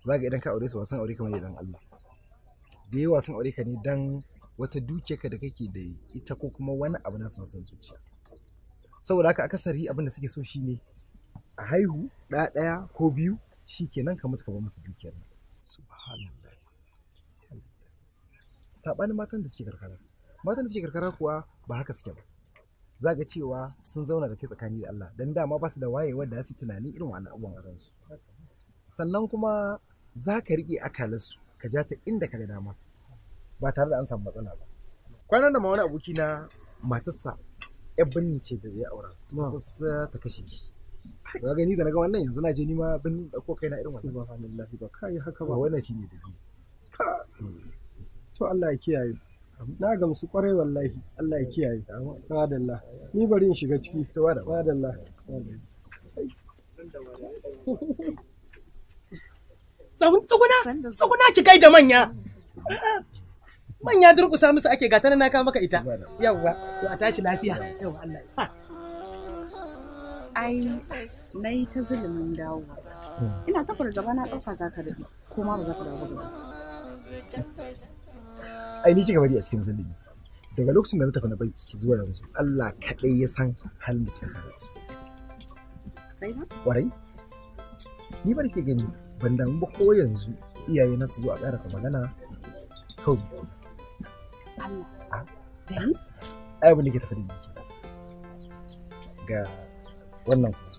za ga idan ka aure su ba san aure kamar idan Allah. Da yawa sun aure ka ne dan wata dukiyarka da kake da ita ko kuma wani abu na san zuciya. Saboda haka akasari abin da suke so shine a haihu ɗaya ɗaya ko biyu shikenan ka mutu ka bar musu dukiyar nan. Subhanallah. Saɓanin matan da suke karkara. Matan da suke karkara kuwa ba haka suke ba. Za ga cewa sun zauna da kai tsakani da Allah dan dama ba su da wayewar da za su yi tunanin irin wannan abubuwan a ransu. Sannan kuma Za ka riƙe akalarsu ka ja ta inda ka ga dama ba tare da an samu matsala ba. Kwanan nan ma wani aboki na matarsa yar birni ce da zai aura, kusa ta kashe shi. Ka gani da na ga wannan, yanzu na je ni ma birnin ɗauko kaina irin wannan. Subhanallahi, ba kai haka ba. Wannan shine dalili. To Allah ya kiyaye. Na gamsu kwarai wallahi, Allah ya kiyaye. Madalla. Ni bari in shiga ciki. Madalla. Tsuguna, tsuguna ki gaida manya. Manya durƙusa musu ake, gata na kawo maka ita. Yawwa, to a tashi lafiya. Yawwa, Allah ya. Ai, na yi ta zulumin dawowa. Ina ta fargaba, na ɗauka za ka daɗe, ko ma ba za ka dawo ba. Ai ni kika bari a cikin zulumi. Daga lokacin da na tafi na banki zuwa yanzu, Allah kaɗai ya san halin da kika sani. Kai ba? Kwarai. Ni ba da ke gani ban damu ba, ko yanzu iyaye na su zo a ƙarasa magana kawai. Allah. Da ni? Ai abin da ke tafi da ni kenan. Ga wannan kuma.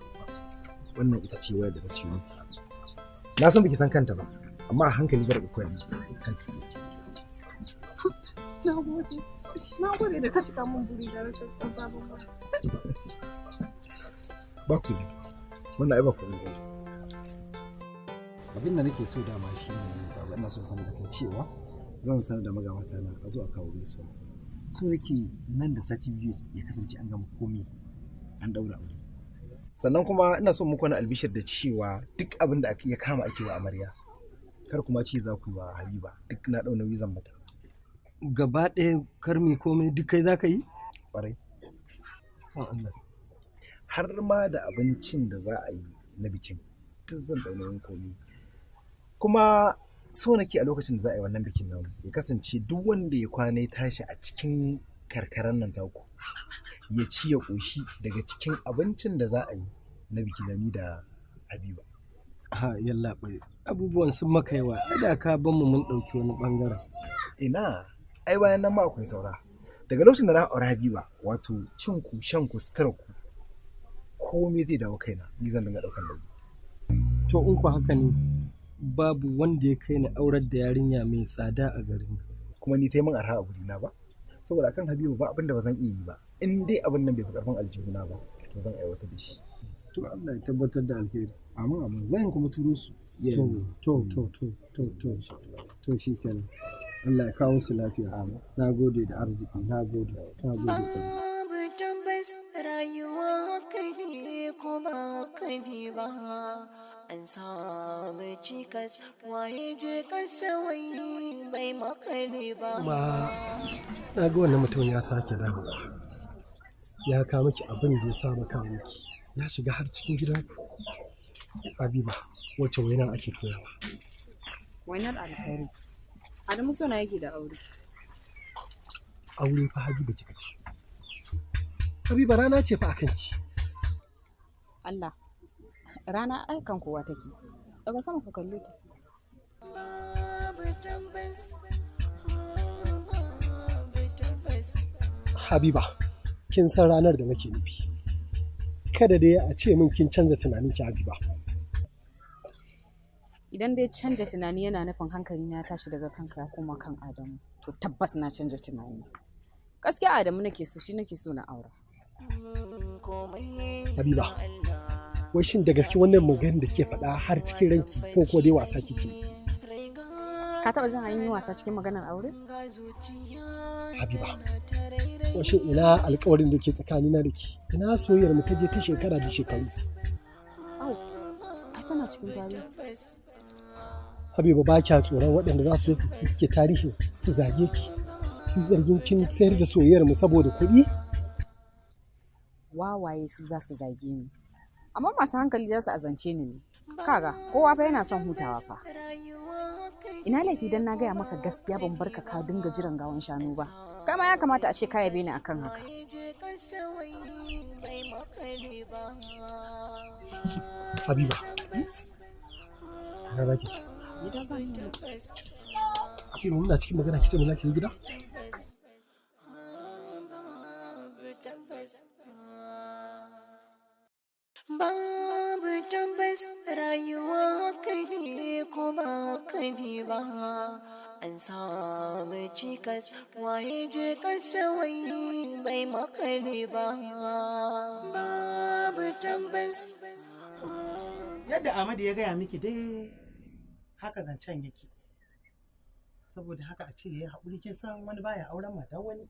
Wannan ita ce wayar da na siyo miki. Na san baki san kanta ba, amma a hankali bar koya miki kanta. Na gode. Na gode da ka cika min buri da rashin son sabon ba. Ba ku ne. Wannan ai ba ku ne. Abin da nake so dama shi ne, baba, ina so sanar da kai cewa zan sanar da magabata na a zo a kawo gaisuwa. So nake nan da sati 2 ya kasance an gama komi, an daura aure. Sannan kuma ina so muku wani albishir da cewa duk abin da ya kama ake wa amarya, kar kuma ce za ku yi wa Habiba, duk na ɗau nauyi zan mata. Gaba ɗaya karmi komai duk kai za ka yi? Ƙwarai. Har ma da abincin da za a yi na bikin duk zan ɗau nauyin komai. Kuma so nake a lokacin da za a yi wannan bikin namu ya kasance duk wanda ya kwana ya tashi a cikin karkarar nan taku ya ci ya ƙoshi daga cikin abincin da za a yi na biki na ni da Habiba. Ha, yallaɓai. Abubuwan sun maka yawa, da ka ban mu mun ɗauki wani ɓangaren. Ina, ai bayan nan ma akwai saura. Daga lokacin da na aure Habiba, wato cin ku, shan ku, sutura ku, komai zai dawo kaina, ni zan dinga ɗaukan nauyi. To in ku haka ne, babu wanda ya kai ni aurar da yarinya mai tsada a garin. Kuma ni ta min arha a gurina ba, saboda akan Habiba ba abin da ba zan iya yi ba. In dai abin nan bai fi karfin aljihuna ba, to zan aiwatar da shi. To Allah ya tabbatar da alheri. Amin amin, zan kuma turo su. To to to to to to to shikenan. Allah ya kawo su lafiya. Na gode da arziki, na gode, na gode. Babu tabbas rayuwa haka ne ko ba haka ne ba. An samu cikas, waye je kasa wai bai makale ba. Kuma na ga wannan mutum ya sake dawowa. Ya kawo miki abin da ya saba kawo miki. Ya shiga har cikin gidanku. Habiba, wacce wainar ake toyawa? Wainar alkhairi. Adamu sona yake da aure. Aure fa Habiba kika ce. Habiba, rana ce fa akan ki. Allah. Rana aikan kowa take. Daga sama ka kalle ta. Babu tabbas, babu tabbas. Habiba, kin san ranar da nake nufi. Kada dai a ce min kin canza tunaninki, Habiba. Idan dai canja tunani yana nufin hankali na tashi daga kanka ya koma kan Adamu, to tabbas na canja tunani. Gaskiya Adamu nake so, shi nake so na aura. Habiba, wai shin da gaske wannan maganar da ke faɗa har cikin ranki, ko ko dai wasa kike? Ka taɓa jin an yi wasa cikin maganar aure? Habiba, wai shin ina alƙawarin da ke tsakanina da ke? Ina soyayyar mu ta je ta shekara da shekaru? Au, ai tana cikin tarihi. Habiba, ba kya tsoron waɗanda za su zo su iske tarihi su zage ki, su yi zargin kin sayar da soyayyar mu saboda kuɗi? Wawaye su za su zage ni. Amma masu hankali za su azance ni ne. Kaga, kowa fa yana son hutawa fa. Ina laifi dan na gaya maka gaskiya, ban barka ka dinga jiran gawan shanu ba. Kama ya kamata a ce ka yabe ni akan haka. Habiba, ina za ki ce? Gida za ni. Habiba, muna cikin magana ki ce mun za ki je gida? Babu tabbas rayuwa haka ne ko ba ba. An samu cikas, waye je kasa wai bai makale ba. Babu tabbas. Yadda Ahmadu ya gaya miki dai haka zancen yake. Saboda haka a ce ya haƙuri, kin san wani baya auren matar wani.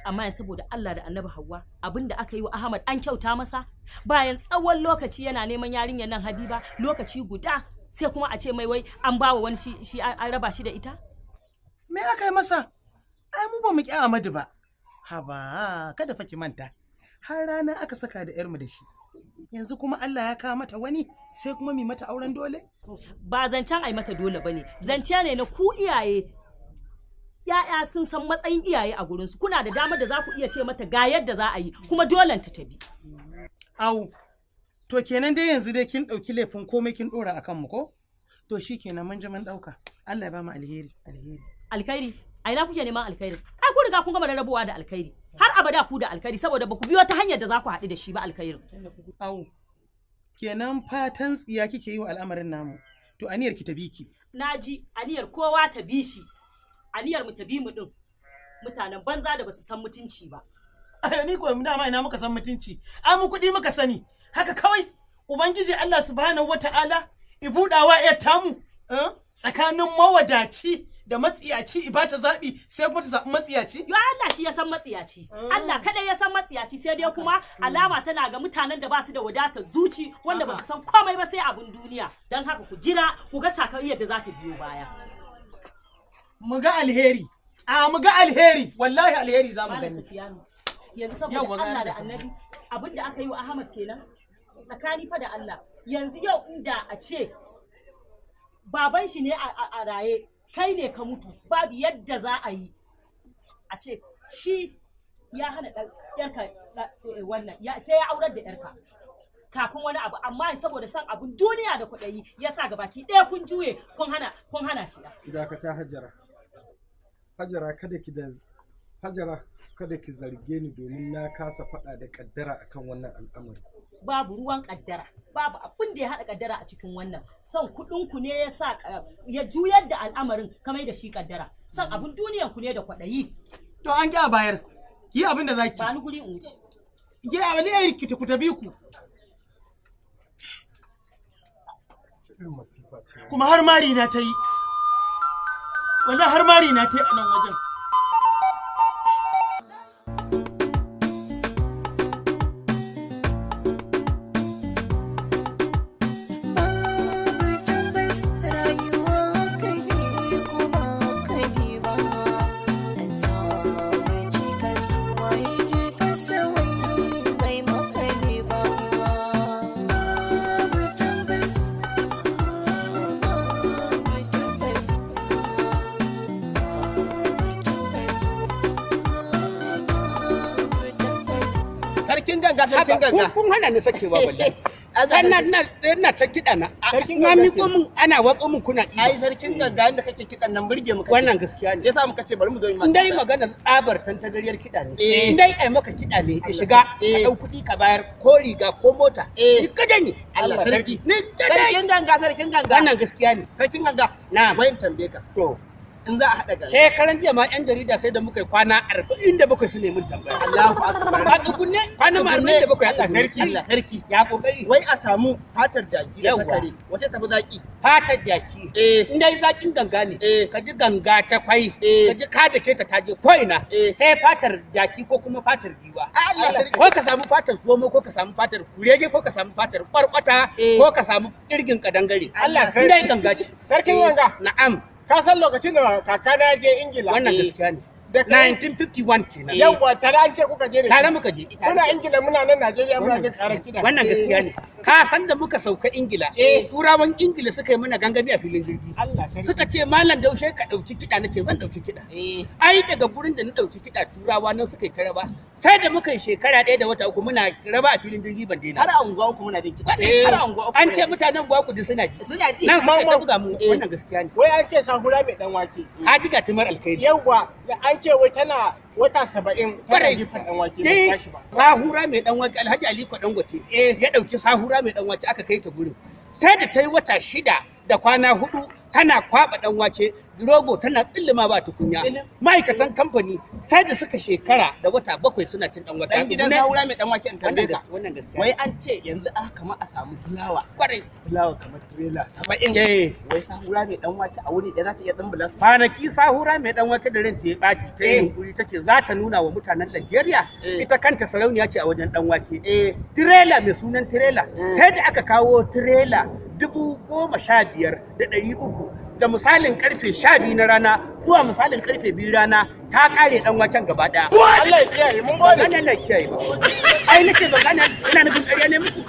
Amma saboda Allah da Annabi Hauwa, abinda aka yi wa Ahmad an kyauta masa? Bayan tsawon lokaci yana neman yarinyar nan Habiba, lokaci guda sai kuma a ce mai wai an bawa wani shi an raba shi da ita? Me aka yi masa? Ai mu ba mu ƙi Ahmadu ba. Haba, kada fa ki manta. Har rana aka saka da yarmu da shi. Yanzu kuma Allah ya kawo mata wani, sai kuma mi mata auren dole? Ba zancen ai mata dole bane, zance ne na ku iyaye. Ya'ya sun san matsayin iyaye a gurinsu, kuna da damar da za ku iya ce mata ga yadda za a yi, kuma dolen ta tabi. Au, to kenan dai yanzu dai kin ɗauki laifin komai kin ɗora a kanmu ko? To shi kenan mun ji mun ɗauka. Allah ya ba mu alheri, alheri. Alkhairi? A ina kuke neman alkhairi? Ai ku riga kun gama rarrabuwa da alkhairi. Har abada ku da alkhairi, saboda ba ku biyo ta hanyar da za ku haɗu da shi ba alkhairin. Au, kenan fatan tsiya kike yi wa al'amarin namu. To aniyar ki ta bi ki. Naji aniyar kowa ta bi shi. Aniyar mu ta bi mu din. Mutanen banza da basu san mutunci ba. Ai ni ko dama ina muka san mutunci. Ai mu kuɗi muka sani. Haka kawai Ubangiji Allah subhanahu wata'ala i buɗawa yar tamu tsakanin mawadaci da matsiyaci i bata zaɓi, sai kuma ta zaɓi matsiyaci. Yo Allah shi ya san matsiyaci. Allah kadai ya san matsiyaci, sai dai kuma alama tana ga mutanen da basu da wadatar zuci, wanda basu san komai ba sai abun duniya. Don haka ku jira ku ga sakayyar da za ta biyo baya. Mu ga alheri. A mu ga alheri, wallahi alheri za mu gani. Yanzu saboda Allah da Annabi, abin da aka yi wa Ahmad kenan tsakani fa da Allah. Yanzu yau inda a ce baban shi ne a raye, kai ne ka mutu, babu yadda za a yi a ce shi ya hana yarka wannan, sai ya aurar da yarka kafin wani abu. Amma saboda son abun duniya da kuɗayi ya sa gabaki ɗaya kun juye kun hana shi. Dakata Hajara. Hajara kada ki da Hajara kada ki zarge ni domin na kasa faɗa da kaddara akan wannan al'amari. Babu ruwan kaddara, babu abin da ya haɗa kaddara a cikin wannan. Son kuɗin ku ne ya sa ya juyar da al'amarin kamar da shi kaddara. Son abin duniyan ku ne da kwaɗayi. To an ki a bayar. Ki abin da zaki. Ba ni guri in wuce. Ki a wani ayi ki ku tabi ku. Kuma har mari na ta yi. Wallahi har mari na ta yi a nan wajen. Sarkin ganga, sarkin ganga. Kun hana ni sakewa wallahi. Sannan ina ta kiɗa na. Na miƙo min ana watso min kuna ɗiba. Ai sarkin ganga inda kake kiɗan nan burge mu. Wannan gaskiya ne. Yasa muka ce bari mu zo mu. In dai maganar tsabar tantagariyar kiɗa ne. In dai ai maka kiɗa ne ka shiga ka ɗau kuɗi ka bayar ko riga ko mota. Ni kada ne. Allah sarki. Ni sarkin ganga, sarkin ganga. Wannan gaskiya ne. Sarkin ganga. Na'am. Wai in tambaye ka. To. In za a haɗa ganga. Shekaran jiya ma 'yan jarida sai da muka yi kwana 47 su nemi tambaya. Allahu akbar. A tsugunne kwana ma 47 Allah sarki. Allah sarki. Ya kokari. Wai a samu fatar jaki da sakare wace tafi zaki? Fatar jaki. In dai zakin ganga ne. Ka ji ganga ta kwai. Ka ji ka da keta ta je ko ina. Sai fatar jaki ko kuma fatar giwa. Allah sarki. Ko ka samu fatar zomo ko ka samu fatar kurege ko ka samu fatar kwarkwata ko ka samu kirgin kadangare. Allah sarki. In dai ganga ce. Sarkin ganga. Na'am. Ka san lokacin da kakana ya je Ingila. Wannan gaskiya ne. 1951 kenan. Yawwa tare an ce kuka je da Tare muka je. Muna Ingila muna nan Najeriya muna jin tsarar kiɗa. Wannan gaskiya ne. Ka san da muka sauka Ingila. Turawan Ingila suka yi mana gangami a filin jirgi. Suka ce Malam Daushe ka ɗauki kiɗa, nace zan ɗauki kiɗa. Ai daga gurin da na ɗauki kiɗa Turawa nan suka yi ta raba. Sai da muka yi shekara 1 da wata 3 muna raba a filin jirgi ban daina. Har a unguwa uku muna jin kiɗa. Har a unguwa uku. An ce mutanen unguwa uku duk suna ji. Suna ji. Nan suka ta buga mu, wannan gaskiya ne. Wai an ce sahura mai dan wake. Ka ji gatumar alkhairi. Yawwa an ce wai tana wata 70 tana jifan dan wake ba tashi ba. Sahura mai dan wake Alhaji Aliko Dangote ya dauki sahura mai dan wake aka kai ta gurin. Sai da ta yi wata 6 da kwana 4 tana kwaba dan wake, rogo tana tsillima ba tukunya. Ma'aikatan kamfani sai da suka shekara da wata 7 suna cin dan wake. Dan gidan sahura mai dan wake in tambaye ka. Wannan gaskiya. Wai an ce yanzu aka kama a samu fulawa. Kwarai. Fulawa kamar tirela 70. Eh. Wai sahura mai dan wake a wuri ɗaya za ta iya tsumbula su. Kwanaki sahura mai dan wake da ranta ya ɓaci ta yi yunkuri ta ce za ta nuna wa mutanen Najeriya ita kanta sarauniya ce a wajen dan wake. Tirela mai sunan tirela sai da aka kawo tirela 15,300 da misalin karfe 12 na rana zuwa misalin karfe 2 rana ta kare dan waken gaba daya. Allah ya kiyaye, mun gode. Ban gane Allah ya kiyaye ba. Ai nace ban gane, ina nufin ƙarya ne muku.